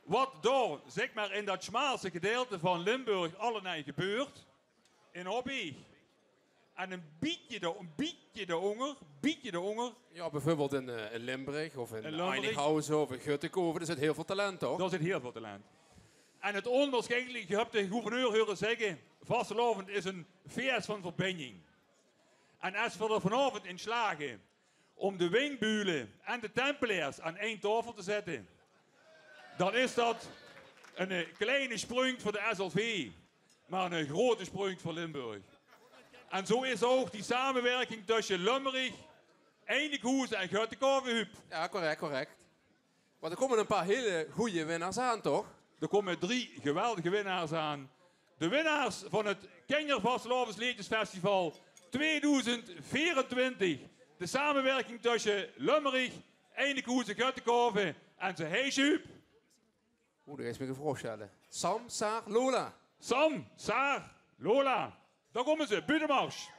wat dao, zèk mer, in dat sjmaalste gedeilte van Limburg allemaol gebeurt. In Opbeeg. En ein bietje dao, ein bietje dao-ónger, bietje dao-ónger. Jao, bieveurbeeld in, eh, in Limbrich of in Einichhausen of in Göttekove. Dao zit hiel väöl talent, toch? Dao zit hiel väöl talent. En 't ónwaarsjijnlik, geer höb de gouverneur heure zègke, vastelaovend is ein fees van verbinjing. En es v'r d'r vanaovend in sjlage óm de Wingbuule en de Tempeleers aan ein taofel te zètte, dan is dat ein, eh, kleine sjprunk veur de S L V, mer ein groeate sjprunk veur Limburg. En zo is ouch die samewirking tösse Lummerich, Einichhausen en Göttekove, Huub. Jao, correct, correct. Mer d'r kómme ein paar hiel gooj winnaars aan, toch? D'r kómme drie geweldige winnaars aan. De winnaars van 't Kinjer Vastelaovesleedjesfestival tweedoezend veerentwintig. De samewirking tösse Lummerich, Einichhausen, Göttekove en ze heisse Huub. Oeh, dao is mich ein vraog sjtèlle. Sam, Saar, Lola. Sam, Saar, Lola. Dao kómme ze, buutemars.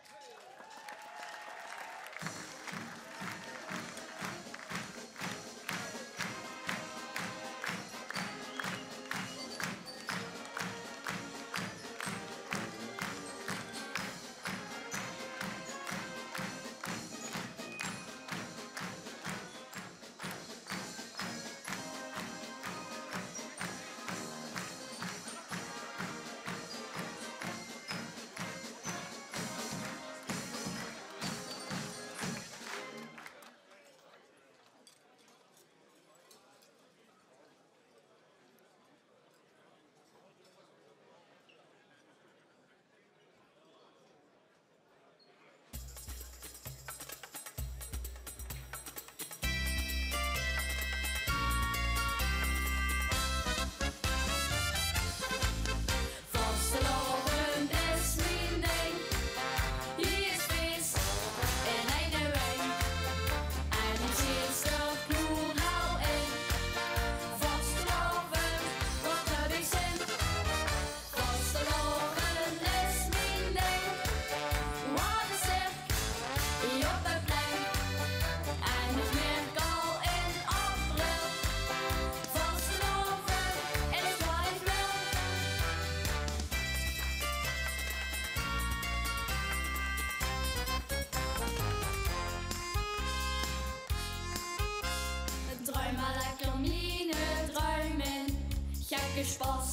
Gespas,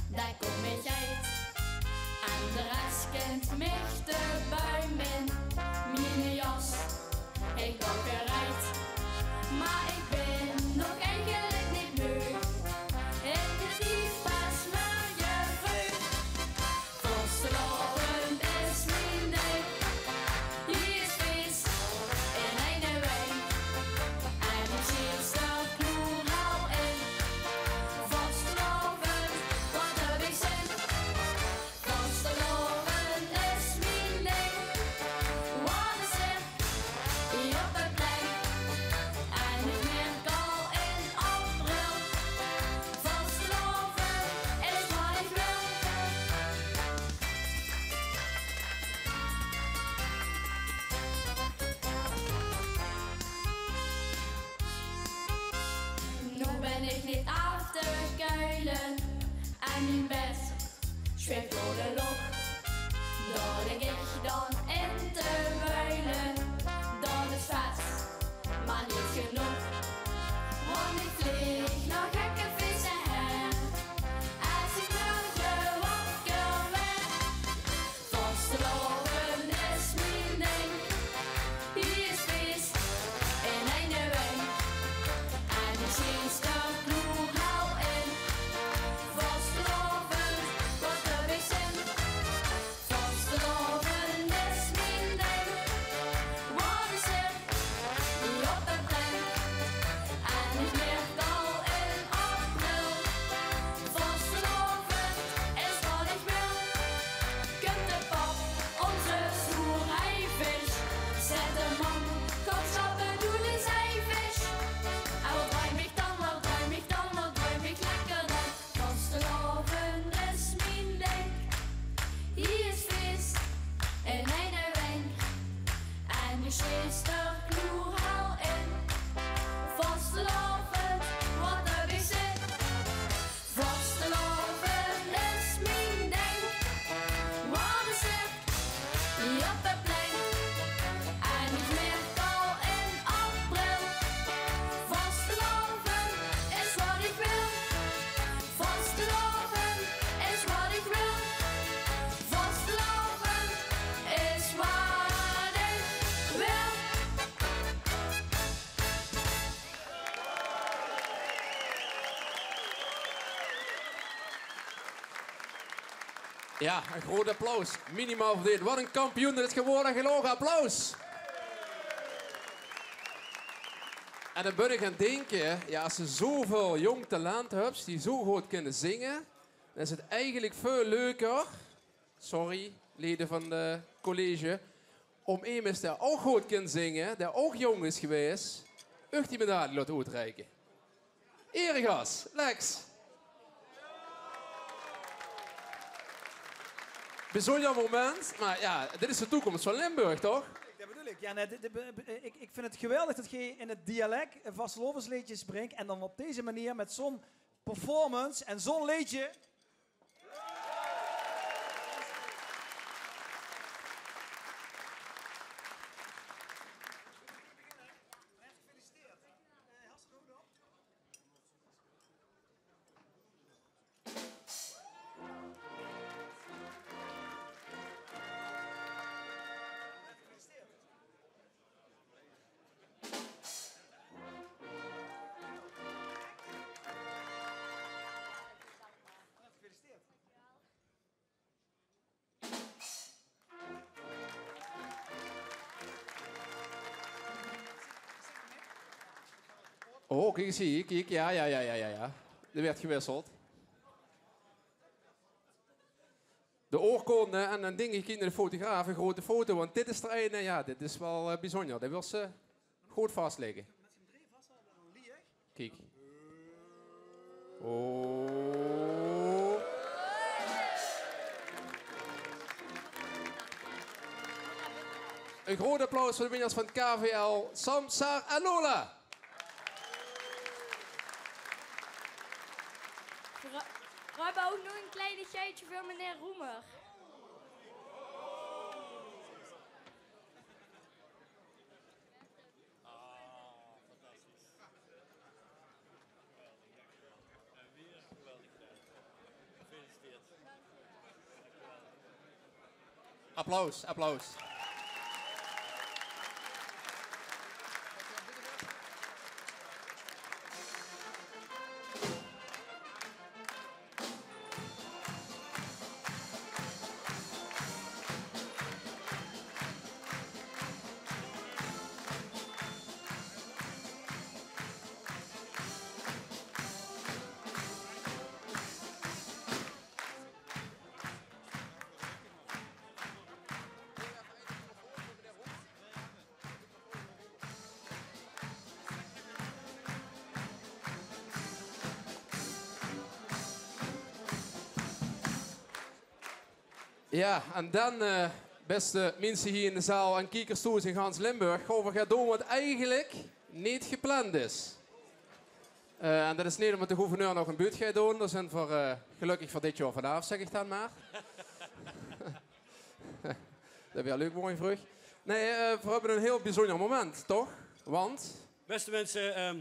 dao kóm ich oet. En de res kint mich de buim in. Miene jas, ich bön gereid. Mer ich bön nog eigelik neet meug. Ich drief pas morge vreug. Vastelaovend is mien dink. Hie is fees in eine week. En ich zeen de kloer al in. Vastelaovend, wat höb ich zin. Vastelaovend is mien dink. Wat is 't? Hie op de plank. En ich merk al in april. Vastelaovend is wat ich wil. Noe bön ich neet aaf te kuile. En mien bed zwieëft door de loch. Dao ligk ich dan in te wuile. Dat is vet, mer neet genóg. Want ich vleeg nao Gekkefees haer. Es ich morge wakker waer. Vastelaovend is mien dink. Hie is fees in eine week. En ich zeen de kloer al in. Vastelaovend, wat höb ich zin. Vastelaovend is mien dink. Wat is 't? Hie op de plank. En ich merk al in april. Vastelaovend is wat ich wil. Kump de pap, ózze stoer heivies. Zaet de mam: "Kóm stappe, doe de zeivies." En wat druim ich dan, wat druim ich dan, wat druim ich lekker dan? Vastelaovend is mien dink. Hie is fees in eine week. En ich zeen de kloer al in. Vastelaovend, wat höb ich zin. Vastelaovend is mien dink. Wat is 't? Hie op de plank. En ich merk al in april. Vastelaovend is wat ich wil. Vastelaovend is wat ich wil. Vastelaovend is wat ich wil. Jao, ein groot applaus. Minimaal verdeend. Wat ein kampioen is 't gewore. Ein hoog applaus. En dan bön ich gaon dinke, jao, es se zoväöl jónk talent höbs die zo good kinne zinge, dan is 't eigelik väöl leuker, sorry, lede van 't college, óm emes dae ouch good kin zinge, dae ouch jónk is gewaes, uch die medaille laote oetreike. Eregas, Lex. Bezunjer moment, mer jao, dit is de toekoms van Limburg, toch? Dat bedoel ik. Ja, nee, dit, dit, ik, ik vind het geweldig dat geej in het dialect vastelaovesleedjes bringt en dan op deze manier met zo'n performance en zo'n leedje. Oh, kiek ins hie, kiek. Ja, ja, ja, ja, ja, ja. D'r weurt gewisseld. De oorkonde en dan dink ich, kiek nao de fotograaf, ein groete foto, want dit is d'r eine, ja, dit is waal, eh, bezunjer. Dae wils se good vaslègke. Kiek. Oh. Ein groot applaus veur de winners van 't K V L, Sam, Saar en Lola. V'r, v'r höbbe ouch nog ein kleinigheidje veur meneer Roemer. Applaus, applaus. Jao, en dan, eh, bèste minse hie in de zaal en kiekers thoes in gans Limburg, gaon v'r get doon wat eigelik neet gepland is. Eh, en det is neet ómdet de gouverneur nog ein buut geit doon, dao zeen v'r, eh, gelökkig veur dit jaor vanaaf, zègk ich dan mer. Det waer leuk, mooi vreug. Nae, eh, v'r höbbe ein hieël bezunjer moment, toch? Want... Beste minse, ehm,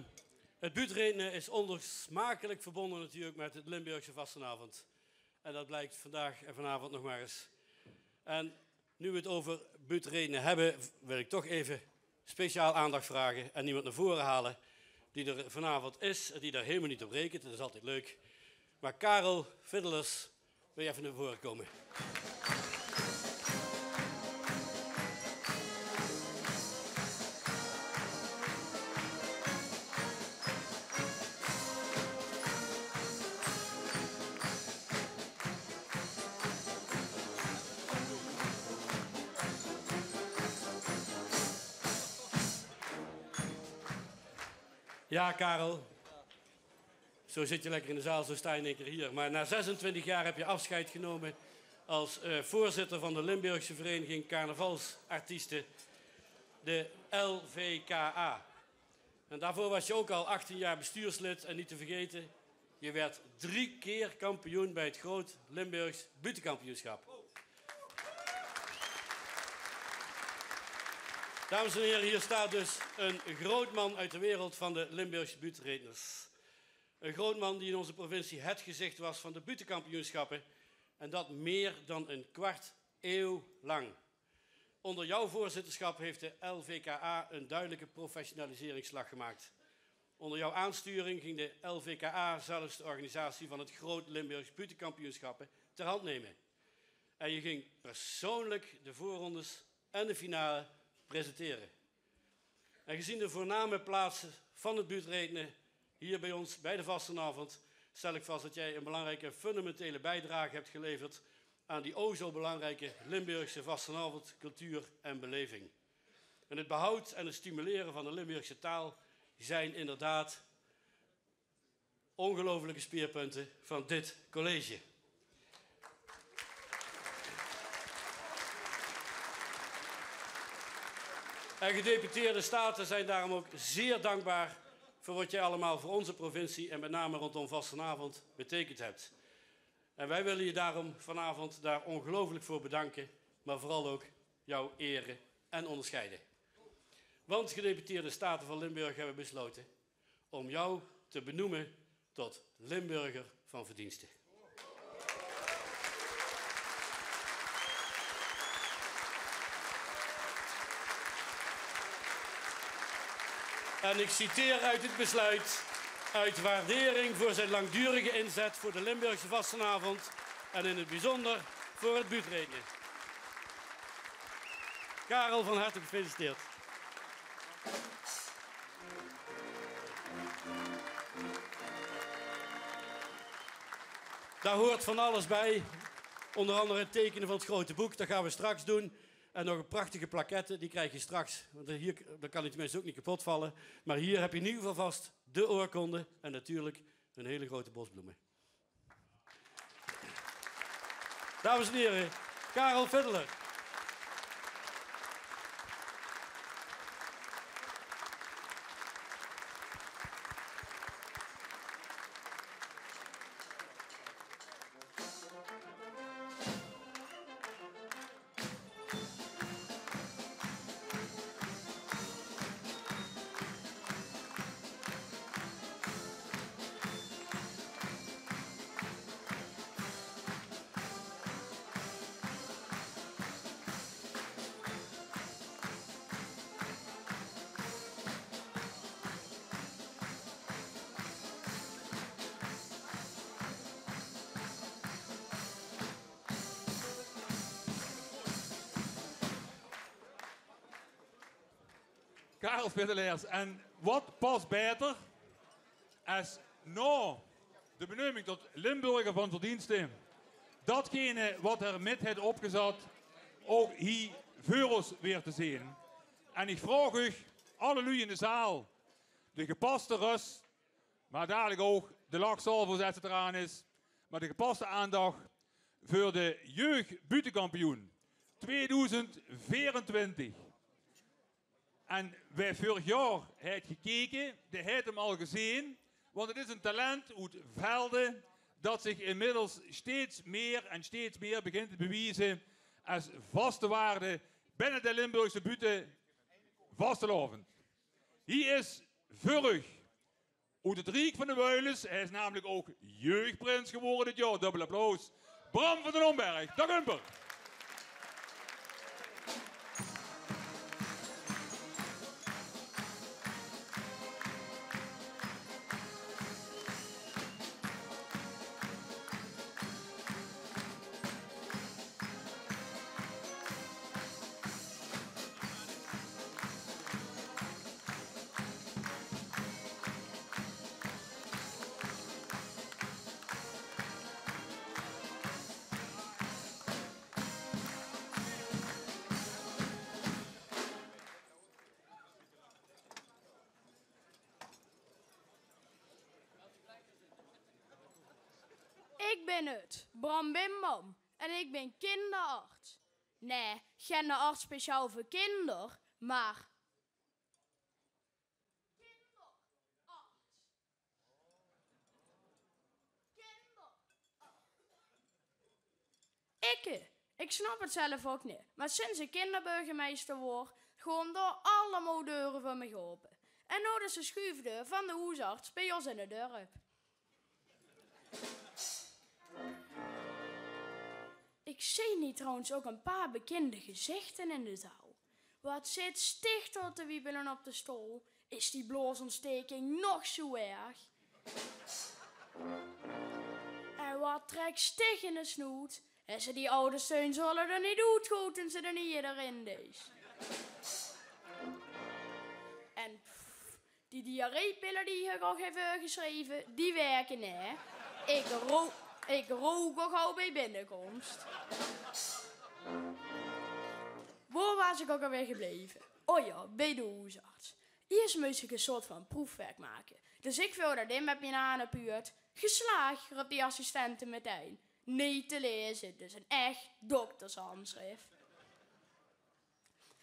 het buutredene is ónlosmakelik verbónje natuurlik mit het Limburgse vastelaovend. En det bliek vandaag en vanaovend nog mer ins. En nu we het euver buutredene höbbe, wil ich toch effe speciaal aandach vraoge en emes nao veure haole dae d'r vanaovend is en dae d'r hielemaol neet op raekent. Det is altied leuk. Mer Karel Fiddelers, wil je effe nao veure kómme? Ja, Karel. Zo zit je lekker in de zaal, zo sta je in één keer hier. Maar na zesentwintig jaar heb je afscheid genomen als, eh, voorzitter van de Limburgse Vereniging Carnavalsartiesten, de L V K A. En daarvoor was je ook al achttien jaar bestuurslid en niet te vergeten, je werd drie keer kampioen bij het Groot Limburgs Buuttekampioenschap. Dames en heren, hier staat dus een groot man uit de wereld van de Limburgse buuttereedners. Een groot man die in onze provincie het gezicht was van de buuttekampioenschappen, en dat meer dan een kwart eeuw lang. Onder jouw voorzitterschap heeft de L V K A een duidelijke professionaliseringsslag gemaakt. Onder jouw aansturing ging de L V K A zelfs de organisatie van het Groot Limburgs Buuttekampioenschappen ter hand nemen. En je ging persoonlijk de voorrondes en de finale presenteren. En gezien de voorname plaats van het buutteredene hier bij ons bij de vastelaovend, stel ik vast dat jij een belangrijke fundamentele bijdrage hebt geleverd aan die o zo belangrijke Limburgse vastelaovend, cultuur en beleving. En het behoud en het stimuleren van de Limburgse taal zijn inderdaad ongelooflijke speerpunten van dit college. En gedeputeerde staten zijn daarom ook zeer dankbaar voor wat jij allemaal voor onze provincie en met name rondom vastelaovend betekend hebt. En wij willen je daarom vanavond daar ongelooflijk voor bedanken, maar vooral ook jou eren en onderscheiden. Want gedeputeerde staten van Limburg hebben besloten om jou te benoemen tot Limburger van verdienste. En ik citeer uit het besluit: "Uit waardering voor zijn langdurige inzet voor de Limburgse vastelaovend en in het bijzonder voor het buutteredene." Karel, van harte gefeliciteerd. Daar hoort van alles bij. Onder andere het tekenen van het grote boek, dat gaan we straks doen. En nog een prachtige plaquette, die krijg je straks. Want hier, dat kan ik tenminste ook niet kapot vallen. Maar hier heb je in ieder geval vast de oorkonde en natuurlijk een hele grote bos bloemen. Dames en heren, Karel Fiddeler. Karel Spittelaers. En wat pas baeter es nao de beneuming tot Limburger van Verdienste datgene wat hae mit haet opgezat ouch hie veur ós weer te zeen. En ich vraog uch, alle luuj in de zaal, de gepaste rös, mer dalik ouch de lachsalvo es 't d'raan is, mer de gepaste aandach veur de jeugdbuuttekampioen twieëdoezend veerentwintig. En wae vörig jaor haet gekeke, dae haet 'm al gezeen, want 't is ein talent oet Velde dat zich inmiddels steeds meer en steeds meer begint te bewieze es vaste waarde binne de Limburgse buutte vastelaovend. Hie is veur uch oet 't riek van de Wuilus, hae is namelik ouch jeugdprins gewore dit jaor, dubbel applaus, Bram van den Omberg. Daag Umper. Ik bin 't, Bram Bimbam, en ik bin kinderarts. Nae, genne arts speciaal veur kinder, maar kinderarts. Kinderarts. Ikke, ik snap 't zelf ok neet, maar sinds ik kinderburgemeister woor, gaon dao allemaol deure veur mich ope. En noe dus de schuufdeur van de hoesarts bie ós in 't dörp. Ik zeen hie trouwens ok een paar bekinde gezichte in de zaal. Wat zit Stichtel te wiebele op de stool? Is die blaasontsteking nog zoe erg? En wat trekt Stich in de snoet? En ze die oude steunzolle d'r niet oetgoot toen ze de nieje d'rin dees. En pff, die diarreepille die ik ok heb veurgeschreve, die werke, hè. Ik ro-, ik rook ok al bie binnekomst. Woe waas ik ok alweer gebleve? O ja, bie de hoesarts. Iers mós ik een soort van proefwerk make. Dus ik vul dat in met mien aanepuurt. Geslaag, ropt die assistente meteen. Niet te leze, dus een echt doktershandschrif.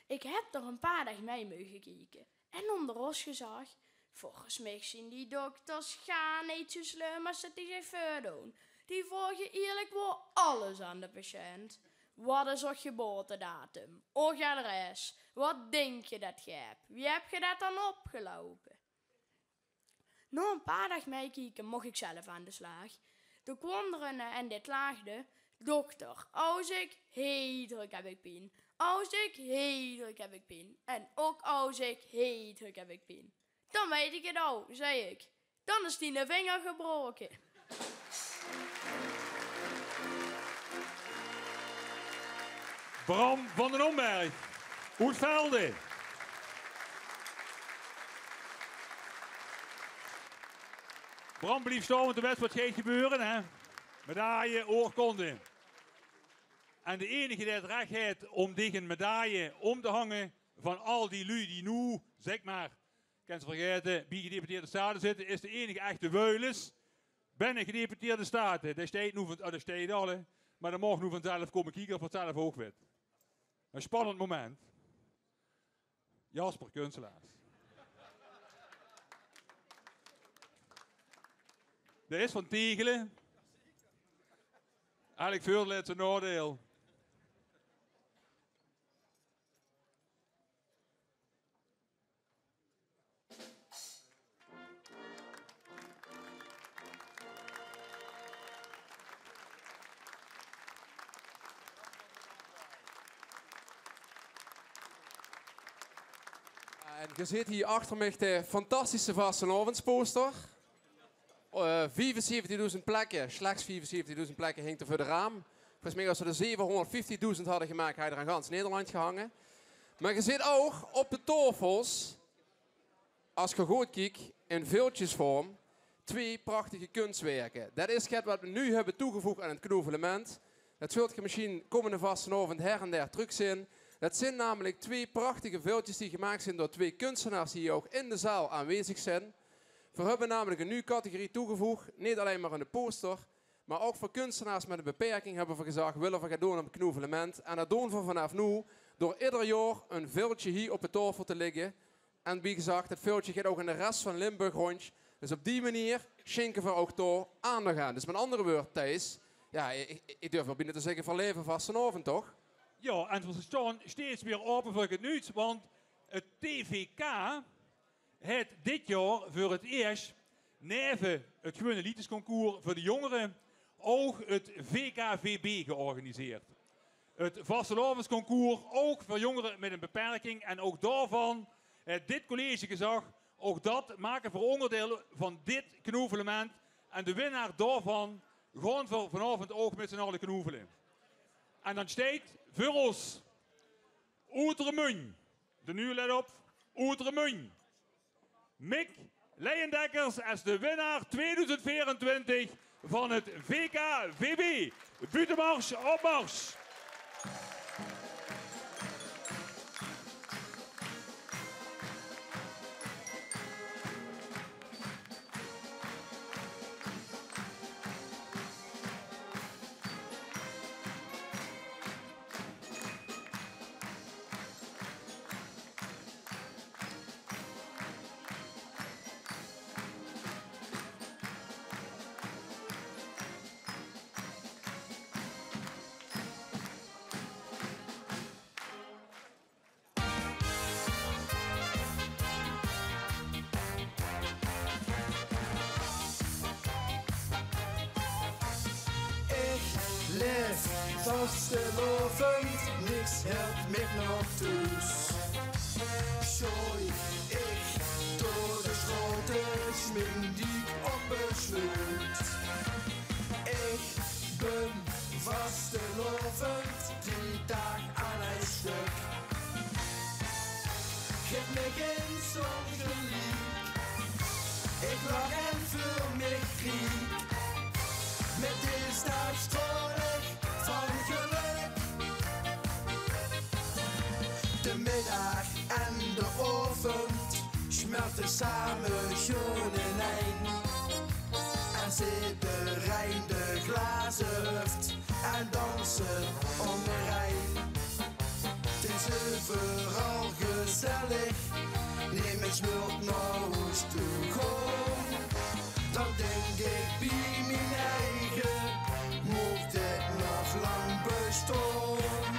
Ik heb d'r een paar daag mei meuge kieke. En onder ós gezag, volges mich zien die dokters gaar niet zoe slum as dat die zich veurdoon. Die vraoge eerlijk woor alles aan de patiënt. Wat is och geboortedatum? Och adres? Wat dink ge dat ge heb? Wie heb ge dat dan opgeloupe? Nao een paar daag meikieke moch ik zelf aan de slaag. Doe kwaam d'r eine en dit klaagde: "Dokter, as ik hiel druk heb ik pien. As ik hiel druk heb ik pien. En ok as ik hiel druk heb ik pien." "Dan weet ik 't al," zei ik. "Dan is diene vinger gebroke." Bram van den Omberg, oet Velde. Bram, blief staon, want de wèts wat geit gebeure, hè? Medaille, oorkonde. En de enige dae 't rech haet om dich 'n medaille om te hange van al die luuj die noe, zeg maar, kins se vergaete, bie Gedeputeerde Staten zitte, is de enige echte Wuilus binne Gedeputeerde Staten. Dae steit noe van, oh, dae steit al, hè. Maar dae maag noe vanzelf kome kieke of 't zelf ouch wit. Een spannend moment. Jasper Kunselaars. Dae is van Tegele. Eigelik veurdeil en naodeil. En ge zeet hie achter mich de fantastische vastelaovendsposter. Eh, viefenzeventigdoezend plekke, slechts viefenzeventigdoezend plekke hingk d'r veur de raam. Volges mich, as ze d'r zevenhonderdvieftigdoezend hadde gemaak, hadde d'r in gans Nederland gehange. Maar ge zeet ouch op de taofels as geer good kiek, in veultjesvorm twee prachtige kunstwerke. Det is get waat we noe höbbe toegevoeg aan 't knoevelemint. Det zult geer mesjien kómmende vastelaovend her en der trökzeen. Det zeen namelik twee prachtige veultjes die gemaak zeen door twee kunstenaars die hie ouch in de zaal aanwezig zeen. Veer höbbe namelik ein nuuj categorie toegevoeg. Neet allein mer ein poster, mer ouch veur kunstenaars mit ein beperking höbbe veer gezag, wille veer get doon aan 't knoevelemint. En det doon veer vanaaf noe door eder jaor ein veultje hie op de taofel te lègke. En wie gezag, det veultje geit ouch in de res van Limburg róndj. Dus op die meneer sjinke veer ouch dao aandach aan. Dus mit anger wäörd, Thijs, jao, ich, ich, ich durf waal bienao te zègke, veer laeve vastelaovend, toch? Jao, en veer sjtaon steeds weer aope veur get nuuts, want 't T V K haet dit jaor veur 't ieësj, neve 't gewone leedjesconcours veur de jóngere, ouch 't V K V B georganiseerd. 't Vastelaovesconcours, ouch veur jóngere mit ein beperking. En ouch daovan haet dit college gezag, ouch det make veer óngerdeil van dit knoevelemint. En de winnaar daovan gaon veer vanaovend ouch mit z'n alle knoevele. En dan sjteit veur ós oet Remunj. De nuuj, let op. Oet Remunj. Mick Leijendekkers es de winnaar tweeduizend veerentwintig van 't V K V B. Buuttemars, opmars! Ich laef vastelaovend, niks hilt mich nog thoes. Sjoei ich door de sjtraote, sjming die op de sjloot. Ich bön vastelaovend, drie daag aan ein sjtök. Gaef mich ins óngeliek, ich lach en veul mich riek. Mit dees daag sjtraol ich van gelök. De middaag en de aovend sjmèlte same sjoon inein. En zederein de glaze höft en danse óngerein. 't Is euveral gezellig, nemes wilt nao hoes toe gaon. Dan dink ich bie mien eige: mót dit nog lang besjtaon?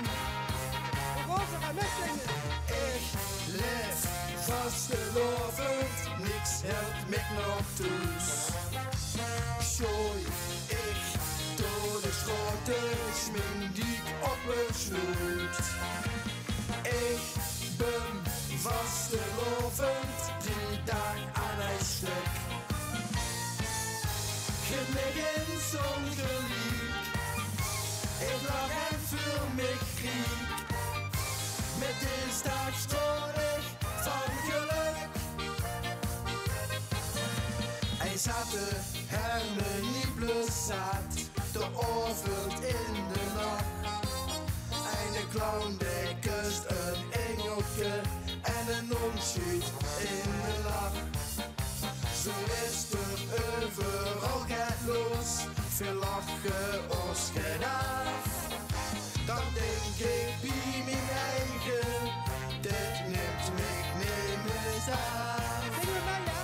Ich laef vastelaovend, niks hilt mich nog thoes. Sjoei ich door de sjtraote, sjming die op de sjloot. Ich bön vastelaovend, drie daag aan ein sjtök. Gaef mich ins óngeliek, ich lach en veul mich riek. Mit dees daag sjtraol ich van gelök. Ein zate hermenie plus zaat, de aovend in de nach. Eine clown dae kust ein ingelke en ein nón sjuut in de lach. Zo is d'r euveral get los, veer lache ós get aaf. Dan dink ich bie mien eige: dit nimt mich nemes aaf. Zing mer mei, jao?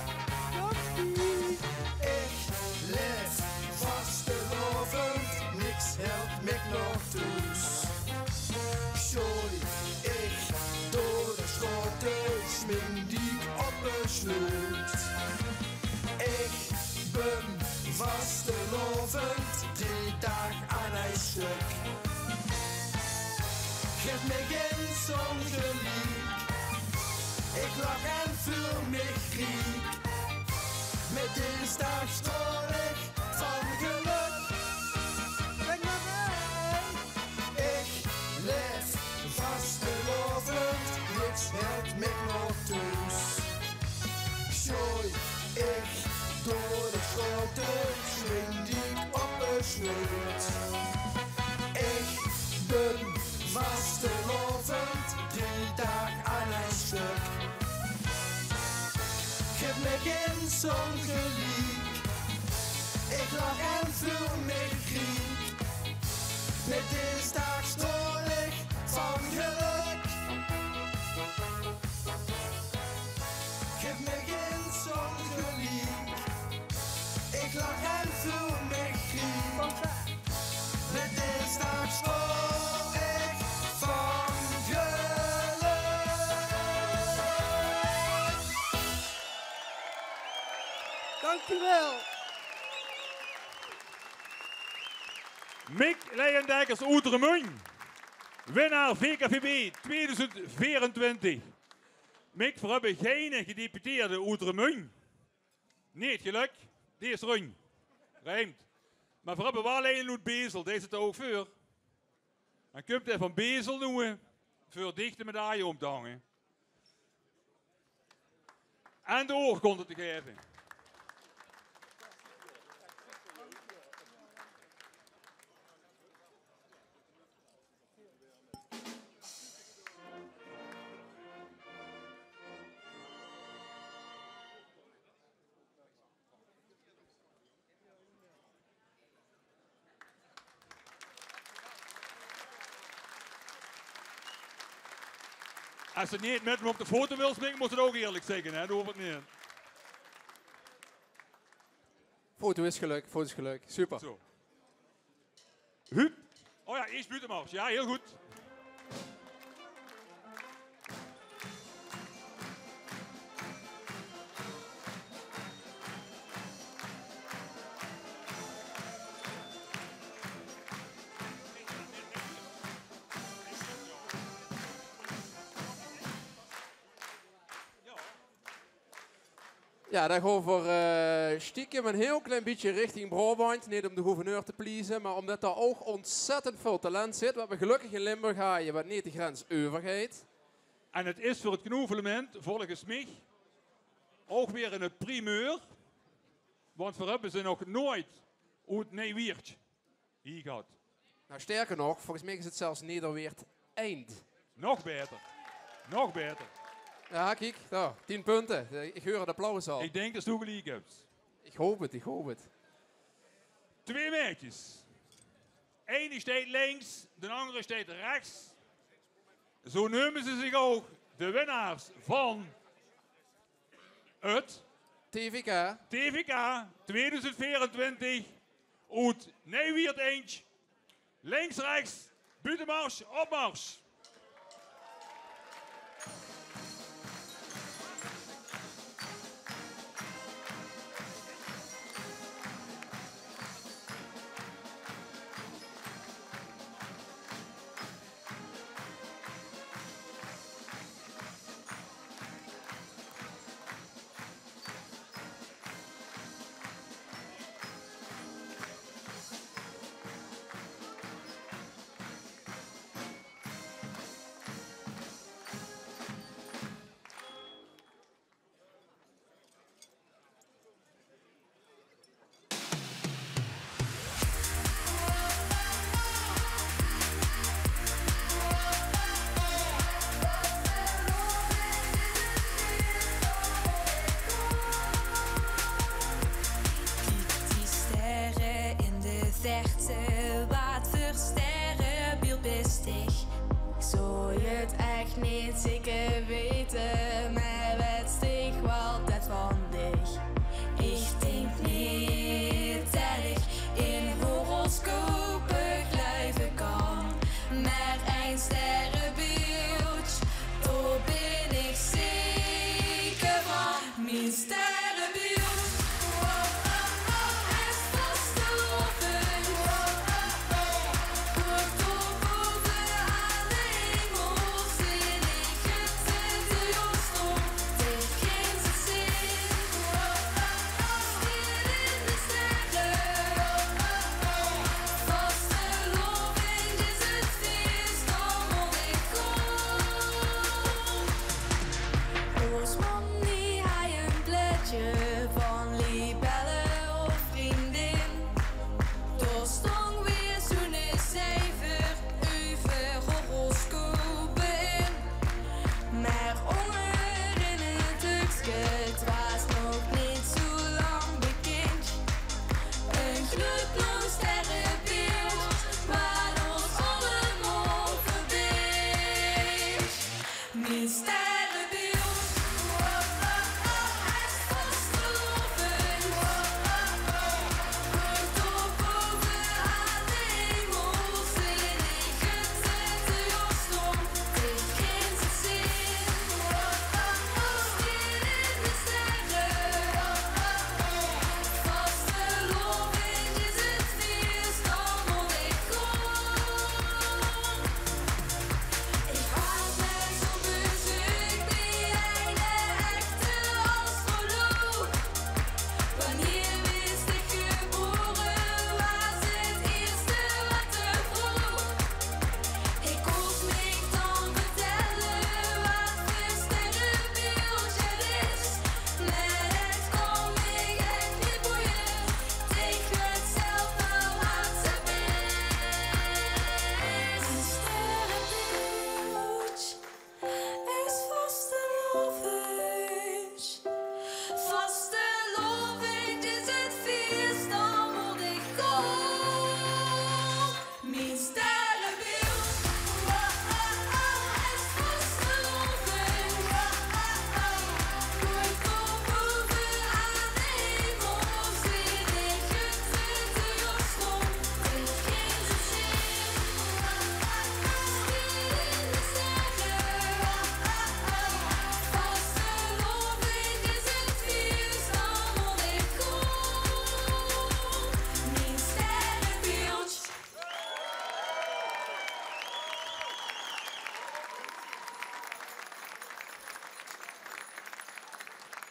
Komt-ie. Ich laef vastelaovend, niks hilt mich nog thoes. Sjoei ich door de sjtraote, sjming die op de sjloot. Ich bön vastelaovend, drie daag aan ein sjtök. Gaef mich ins óngeliek, ich lach en veul mich riek. Mit dees daag sjtraol ich van gelök. Ich laef vastelaovend, niks hilt mich nog thoes. Ich bön vastelaovend drie daag aan ein stök. Gaef mich gein zon geliek. Ich lach en veul mich riek. Mit dees daag straol ich van gelök. Gaef mich gein zon geliek. Ich lach en veul mich riek. Mit dees daag straol ich van gelök. Dank u wel. Mick Leijendekkers oet Remunj. Winnaar V K V B tweeduizend veerentwintig. Mick, veer höbbe geine gedeputeerde oet Remunj. Neet gelök, dees Runj. Riemp. Mer veer höbbe waal eine oet Bezel, dees zit d'r ouch veur. Dan kump hae van Bezel noe veur dich de medaille óm te hange. En de oorkonde te gaeve. Es se neet mit op de foto wils, Mick, mós se 't ouch eerlik zègke, hè? Doe hoof 't neet. Foto is gelök, foto is gelök. Super. Zo. Huub. Oh ja, eerst Buutemars. Ja, heel good. Ja, dan gaon v'r, eh, stiekem ein hiel klein bietje richting Braobant. Neet óm de gouverneur te please, mer ómdet dao ouch ontzettend väöl talent zit, wat v'r gelökkig in Limburg haje, wat neet de grens euver geit. En 't is veur 't knoevelemint, volges mich, ouch weer ein primeur, want veer höbbe ze nog noeit oet Nijwieërtj hie gehad. Nou, sterker nog, volgens mich is 't zelfs Nederweert Eind. Nog baeter. Nog baeter. Ja, kiek, nou, tien punte. Ich heur 't applaus al. Ich dink det doe geliek höbs. Ich haop 't, ich haop 't. Twee maedjes. Eine steit links, de angere steit rechts. Zo neume ze zich ouch, de winnaars van 't T V K. T V K tweeduizend veerentwintig oet Nijwieërtj Eind. Links, rechts, Buutemars, Opmars. Kiek die sterre in de verte, wat veur sterrebeeld bis dich. Ich zou 't ech neet zeker weite, mer wèts dich waal det van dich. Ich dink neet det ich in horoscope gluive kan, mer ein sterrebeeld, dao bin ich zeker van. Mien sterrebeeld, oh, oh, oh, is vastelaovend. Oh, oh, oh, hoog dao bove aan de hemel zeen ich 't Sint-Josdom.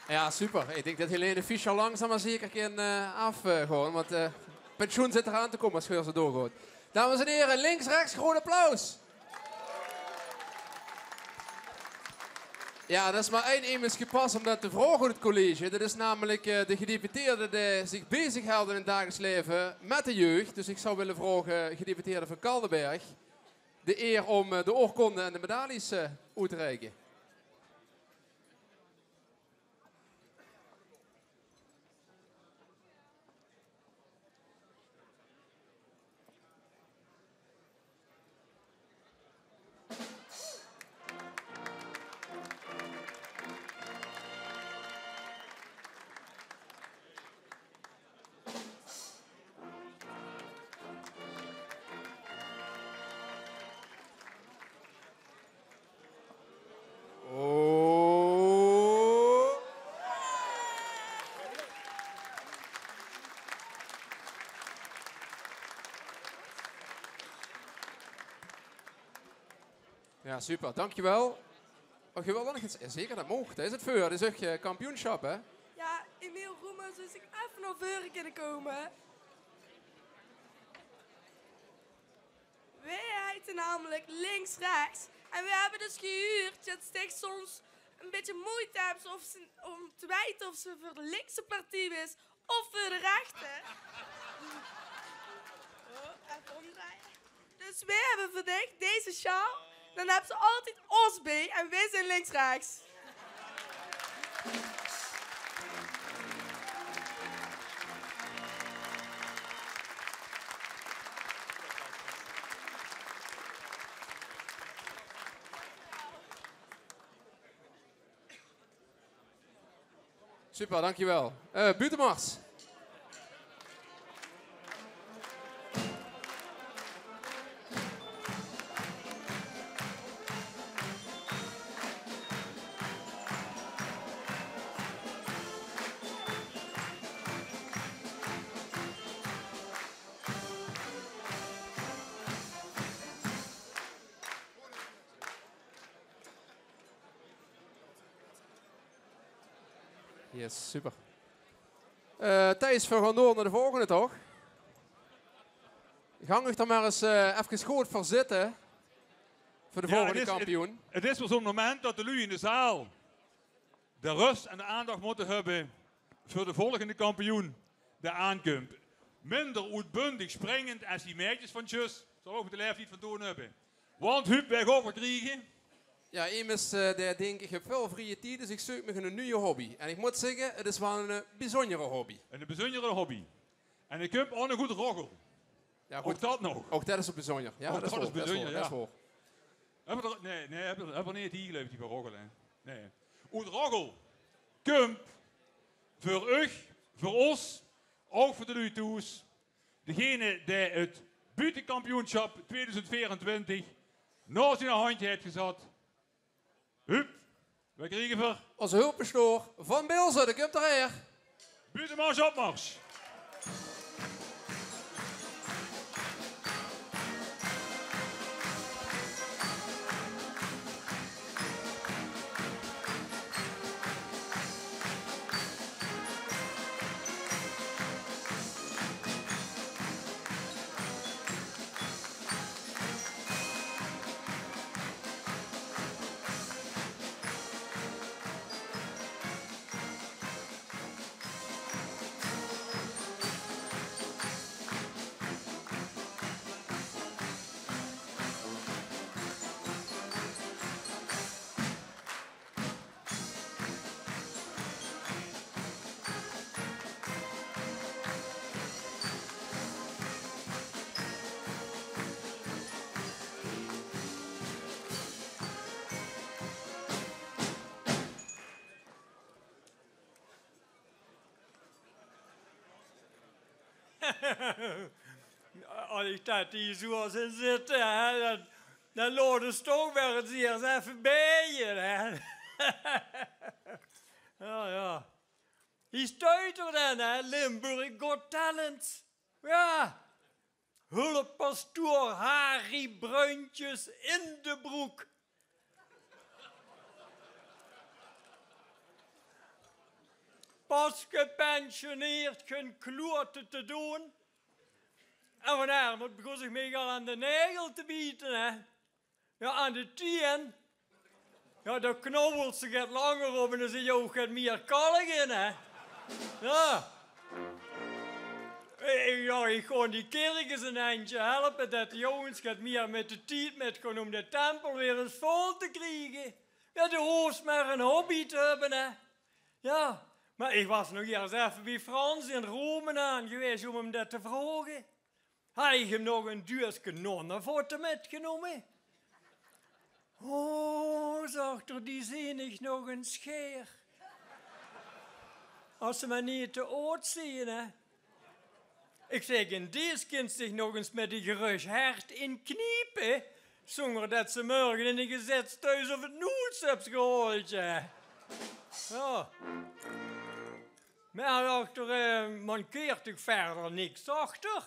Ja, super. Ik dink det Helene Fischer langzaam maar zeker kan eh, afgaon. Want eh pensioen zit eraan te komen als het zo doorgaat. Dames en heren, links, rechts, groot applaus. Ja, det is maar ein emes gepas, omdat de vraog oet het college, det is namelijk eh, de gedeputeerde die zich bezig hielden in het dagelijks leven met de jeugd. Dus ik zou willen vragen, gedeputeerde van Kaldenberg, de eer om eh, de oorkonde en de medailles eh, oet te reiken. Oh. Ja, super. Dankjewel. Oh, geweldig. Ja, zeker, det moog. Det is het veur. Det is echt eh, kampioenschap, hè? Ja, Emiel Roemer, zou ik even naar voren kunnen komen? Wij heten namelijk links-rechts. En we hebben dus gehuurd dat Stig soms een beetje moeite heeft of ze, om te weten of ze voor de linkse partij is of voor de rechter. Oh, even omdraaien. Dus wij hebben voor dich deze sjaal. Dan hebben ze altijd os bij en wij zijn links-rechts. Super, dankjewel. Eh buutemars. Yes, super. Eh Thijs, we gaan door naar de volgende, toch? Gang uch dan maar eens eh efkes good veur zitte. Veur de volgende kampioen. Het is weer zo'n moment dat de lui in de zaal de rust en de aandacht moeten hebben voor de volgende kampioen die aankomt. Minder oetbundig springend als die meidjes van zjus, zal ook de leeftijd van toen hebben. Want Huub, wij gaan verkriegen. Ja, emes eh, die dink ik heb veel vrije tijd, dus ik zoek me een nieuwe hobby. En ik moet zeggen, het is wel een eh, bijzondere hobby. En een bijzondere hobby. En ik heb ook een goed roggel. Ja, goed. Ook dat nog. Ook dat is bijzonder. Ja, ook dat is bijzonder, ja. Hebben we er, nee, nee, hebben we, hebben we niet hier, geloof ik, die van roggel, hè? Nee. Oet roggel. Kump. Voor uch, voor ons, ook voor de lui thuis. Degene die het buitenkampioenschap tweeduizend veerentwintig naast in de handje heeft gezet. Huub, we kriegen voor. Onze hulppastoor van Bilzen, die komt er her. Buutemars, opmars. Als ik dat hier zo al zin zitten, hè, dan, dan laat het toch weer eens eerst even bij je, hè. Ja, ja. Hier stuit er dan, hè, Limburg Got Talent. Ja. Hulppastoor Harry Bruintjes in de broek. Pas gepensioneerd, gen klote te doon. En van Arnold begós ich mich al aan de naegel te biete, hè. Ja, aan de tien. Ja, dan knobbels se get langer op en dan zit je ouch get mier kalk in, hè. Ja. Ich, ja, ich gaon die kirk ins ein endje helpe, det de jónges get mier mit de tied mit gaon om de tempel weer ins vol te kriege. Ja, de hoofs mer ein hobby te höbbe, hè. Ja, mer ich waas nog iers effe bie Frans in Rome aan gewaes om 'm det te vraoge. Haw ich 'm nog ein duueske nonnevotte mitgenómme. O, zag 'r, die zeen ich nog ins gaer. As ze mer neet te aod zeen, hè. Ich zèk, in dees kins dich nog ins mit e gerös hert inkniepe, zónger det ze morge in de gezèts thuus of 't noeds höbs gehaoldje. Ja. Mer achter, eh, mankeert dich verder niks achter?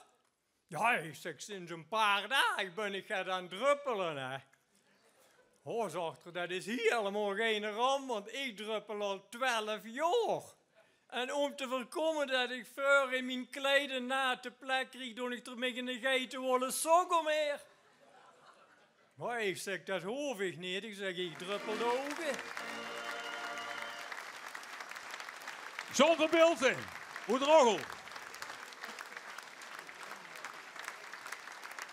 Ja, ich zèk, sinds e paar daag bön ich get aan 't druppele, hè. O, zag 'r, det is hielemaol geine ramp, want ich druppel al twelf jaor. En om te veurkómme det ich veur in mien kleide nate plek krieg, doon ich d'r mich 'ne geitewolle sok ómhaer. Mer ich zèk, det hoof ich neet. Ich zèk, ich druppel de ouge. John van Bilzen, oet Roggel.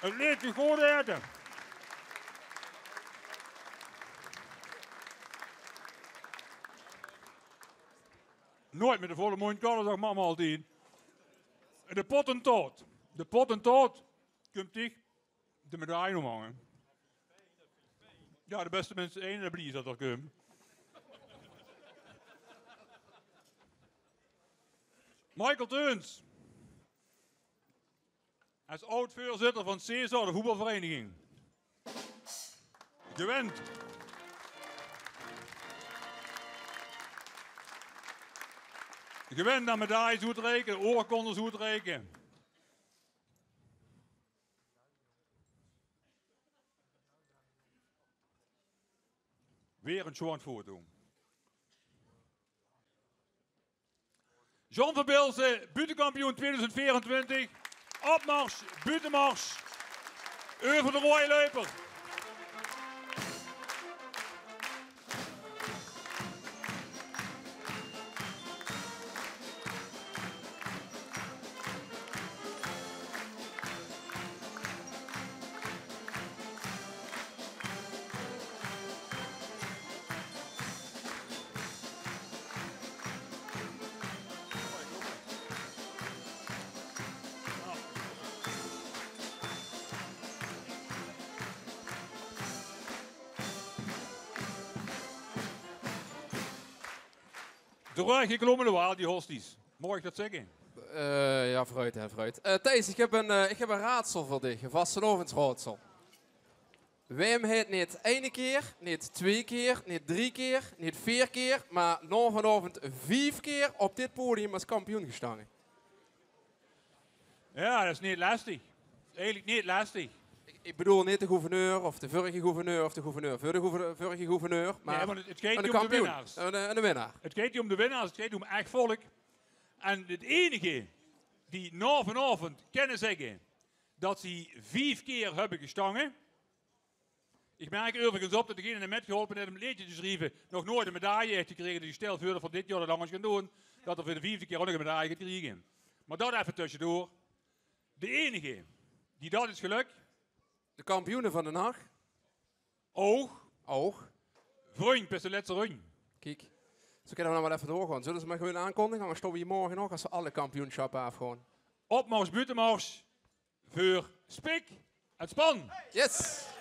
't Leedje Good Aete. Noeit mit de volle móndj kalle, zag mama altied. De Pottentoot. De Pottentoot kump dich de medaille ómhange. Ja, de bèste mins eine, de blie is det 'r kump. Michael Teuns. Es aod-veurzitter van Cesar, de voetbalvereniging. Gewint. Gewint aan medailles oetreike, oorkondes oetreike. Weer ein sjoon foto. John van Bilzen, buuttekampioen tweeduizend veerentwintig. Opmars, buuttemars. Euver de roeje luiper. Droeg geklomme waal, die hosties. Maag ich det zègke? Eh, ja, veuruit, hè, veuruit. Eh, Thijs, ich höb ein, eh, ich höb ein raodsel veur dich, ein vastelaovesraodsel. Wae haet neet eine kier, neet twee kier, neet drie kier, neet veer kier, mer nao vanaovend vief kier op dit podium es kampioen gestange? Ja, det is neet lestig. Eigelik neet lestig. Ich, ich bedoel neet de gouverneur of de vörige gouverneur of de gouverneur veur de gouver-, vörige gouverneur, mer 't geit hie om de winnaars. Ein, ein winnaar. 't Geit hie om de winnaars, 't geit hie om ech volk. En 't einige die nao vanaovend kinne zègke det ze vief kier höbbe gestange, Ich merk euverigens op det degene dae mitgeholpe haet om 't leedje te sjrieve nog noeit ein medaille haet gekrege. Dus ich stèl veur det v'r dit jaor det angers gaon doon. Det 'r veur de viefde kier ouch nog ein medaille geit kriege. Mer det effe tösjedoor. De einige die det is gelök. De kampioene van de nach. Ouch. Ouch. Vrunj, bis de lètste runj. Kiek. Zo kinne v'r nog waal effe doorgaon. Zölle v'r ze mer gewoon aankondige? Angers staon v'r hie morge nog es v'r alle kampioensjappe aafgaon. Opmars, buuttemars. Veur Spik en Span. Yes!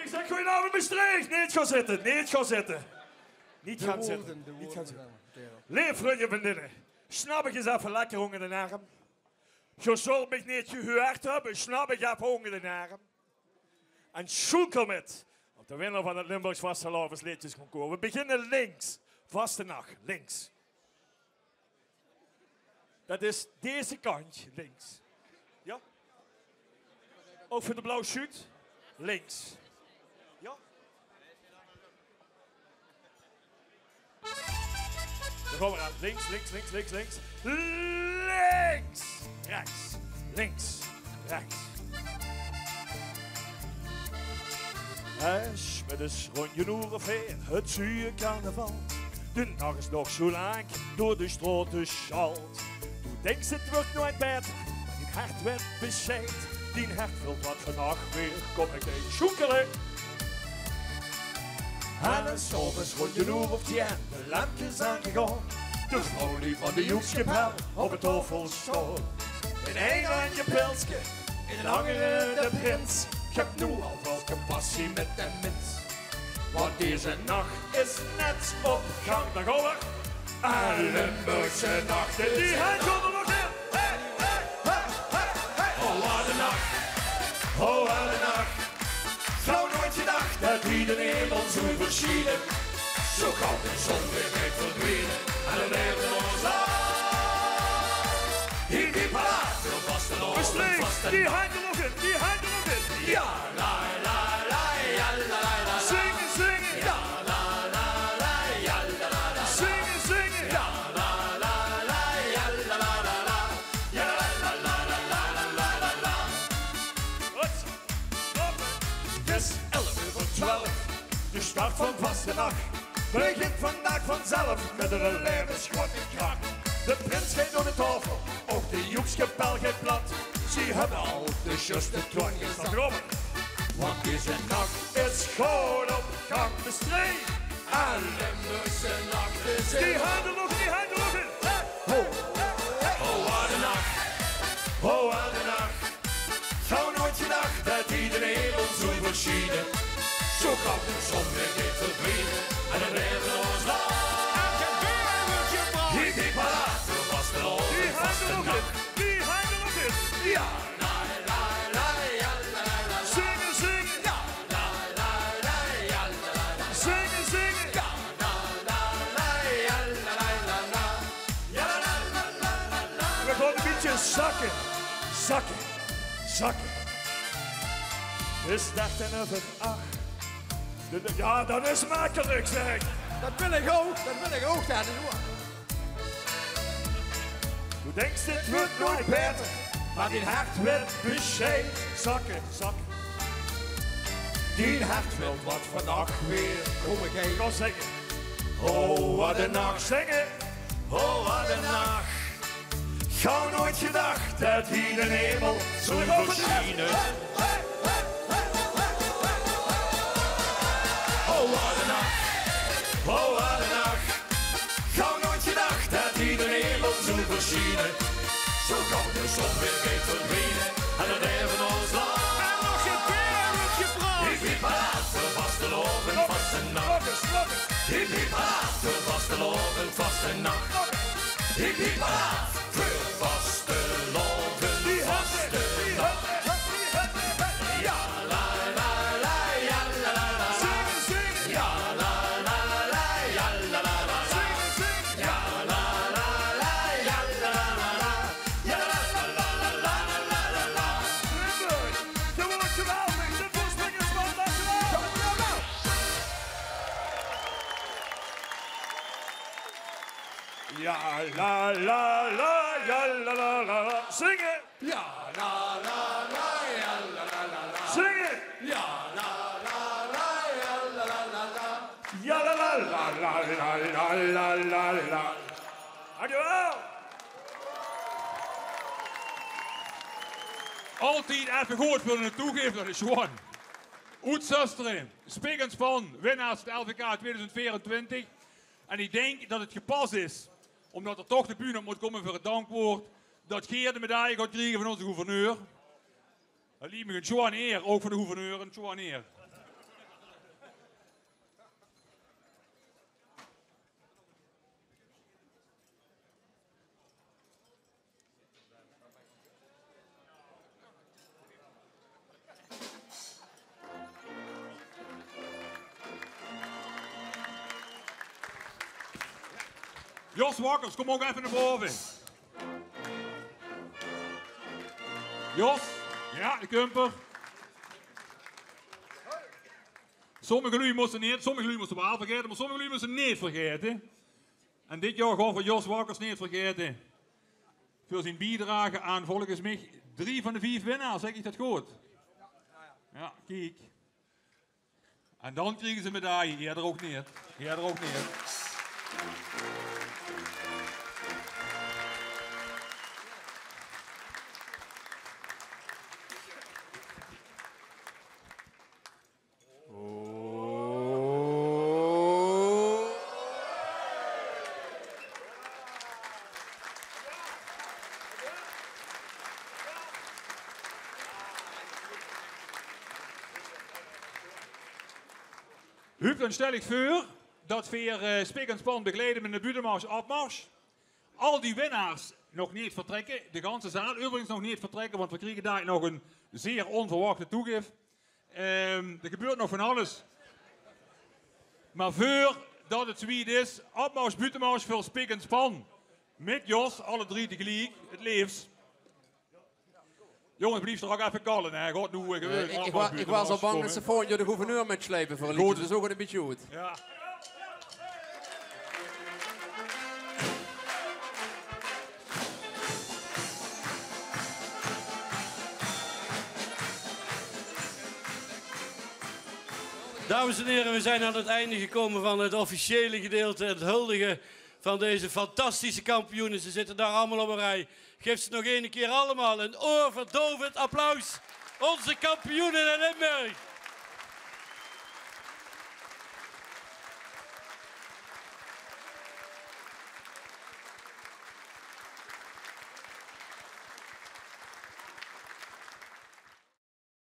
Ich zèk: goeienaovend Mestreech. Neet gaon zitte, neet gaon zitte. Neet gaon zitte. Neet gaon zitte. Leef vrunj en vrundinne, sjnap uch ins effe lekker ónger d'n erm. Geer zult mich neet gehuurd höbbe, sjnap uch effe ónger d'n erm. En sjoekel mit op de winnaar van 't Limburgs Vastelaovesleedjesconcours. Veer beginne links. Vastennach, links. Det is deze kantj, links. Jao? Ouch veur de blauw sjuut? Links. Jao? Dao gaon v'r aan. Links, links, links, links, links. Links! Rechts! Links! Rechts! 'S Middes róndj 'n oer of veer, 't zuuje carnaval. De nach is nog zoe laank, door de sjtraote sjalt. Doe dinks 't wuuertj noeats baeter, mer dien hert weit besjeid. Dien hert vult wat vannach weer, kóm ich ins sjoekele. En 's aoves róndj 'n oer of tieën, de lempkes aangegaon. De vrouwluuj van de joekskapel op de taofel staon. In ein handj e pilske, in 't anger de prins. Ich höb noe al väöl compassie mit de mins. Want deze nach is net op gank. Dao gaon v'r. En Limburgse nachte, die hendj d'r nog in. Hey, hey, hey, hey, hey. Oh, wat 'n nach. Oh, wat 'n nach. Gaw noeats gedach det hie de hemel zoe versjien. Zoe gaw de zon weer geit verdwiene. En dan laeve v'r ós af. Hiep, hiep, hara, veur vastelaovend, vastennach. Die hendj d'r nog in, die hendj d'r nog in. Jao. La, la, la, ja, la, la, la, la. Zinge, zinge. Jao, la, la, la, ja, la, la, la. Zinge, zinge. Jao, la, la, la, ja, la, la, la, la. Jao, la, la, la, la, la. Good. 't Is elf euver twelf, de sjtart van vastennach. Begintj vandaag vanzelf mit 'n laevesgroeate krach. De prins geit door de taofel, ouch de joekskapel geit plat. Zie höbbe al de zjus de toon gezat. Want deze nach is good op gank. Bestreej. En Limburgse nachte is... Die hendj d'r nog, die hendj d'r nog in. Hey! Ho! Ho, wat 'n nach. Ho, wat 'n nach. Gaw noeats gedach det hie de hemel zoe versjien. Zoe gaw de zon weer geit verdwiene. En dan laeve v'r ós af. Hiep, hiep, hara, veur vastelaovend, vastennach. Die hendj d'r nog in. Jao. La, la, la, ja, la, la, la. Zinge, zinge. Jao. La, la, la, ja, la, la, la. Zinge, zinge. Jao. La, la, la, ja, la, la, la, la. Veer gaon e bietje zakke, zakke, zakke. 't Is dertien euver ach. De, de, jao, det is mekkelik, zèk. Det wil ich ouch, det wil ich ouch, det is waor. Doe dinks 't wuuertj noeats baeter, mer dien hert weit besjeid. Zakke, zakke. Dien hert vult wat vannach weer. Kóm, ich gaon zinge. Oh, wat 'n nach. Zinge. Oh, wat 'n nach. Gaw noeats gedach det hie de hemel zoe versjien. Oh, wat 'n nach. Oh, wat 'n nach. Gaw noeats gedach det hie de hemel zoe versjien. Zoe gaw de zon weer geit verdwiene. En dan laeve v'r ós af. En nog e bietje. Hiep, hiep, hara, veur vastelaovend, vastennach. Hiep, hiep, hara, veur vastelaovend, vastennach. Hiep, hiep, hara, veur vastelaovend, vastennach. Jao, la, la, la, jao, la, la, la. Zinge, zinge. Jao, la, la, la, jao, la, la, la, la. Zinge, zinge. Jao, la, la, la, jao, la, la, la, la. Jao, la, la, la, la, la. Limburg, det wuuertj geweldig. De Vosspringers van Nationaal. Jao, la, la, la, jao, la, la, la, la. Zinge. Jao, la, la, la, jao, la, la, la, la. Zinge. Jao, la, la, la, jao, la, la, la, la. Jao, la, la, la, la. Dankjewel. Altied effe good veur de toegeef, det is sjoon. Oet Zöstere, Spikkens van, winnaars van 't L V K twieëdoezend veerentwintig. En ich dink det 't gepas is, ómdet d'r toch de bühne op mót kómme veur 't dankwoord, det geer de medaille gaot kriege van ózze gouverneur. 't Liek mich ein sjoon eer, ouch veur de gouverneur ein sjoon eer. Jos Wakkers, kóm ouch effe nao bove. Jos, jao, de kumper. Sommige luuj móste neet, sommige luuj móste waal vergaete, mer sommige luuj móste neet vergaete. En dit jaor gaon v'r Jos Wakkers neet vergaete. Veur zien biedrage aan, volges mich, drie van de vief winnaars. Zèk ich det good? Jao, kiek. En dan kriege ze ein medaille. Jao, d'r ouch neet. Jao, d'r ouch neet. Huub, dan stèl ich veur det veer, eh, Spik en Span begeleide mit de buuttemars, opmars. Al die winnaars nog neet vertrèkke. De ganse zaal euverigens nog neet vertrèkke, want veer kriege dalik nog ein zeer ónverwachte toegif. Ehm, d'r gebeurt nog van alles. Mer veurdet 't zoe wied is, opmars, buuttemars veur Spik en Span. Mit Jos, alle drie tegeliek, 't leefs. Jónges, blief d'r ouch effe kalle, hè. Gaot noe, eh, gewoon. Eh, ich, ich waas al bang det ze volgend jaor de gouverneur mitsleipe veur ein leedje. Dus zoe geit 't ein bietje good. Jao. Dames en heren, we zijn aan het einde gekomen van het officiële gedeelte, het huldigen van deze fantastische kampioenen. Ze zitten daar allemaal op een rij. Geef ze nog één keer allemaal een oorverdovend applaus. Onze kampioenen in Limburg.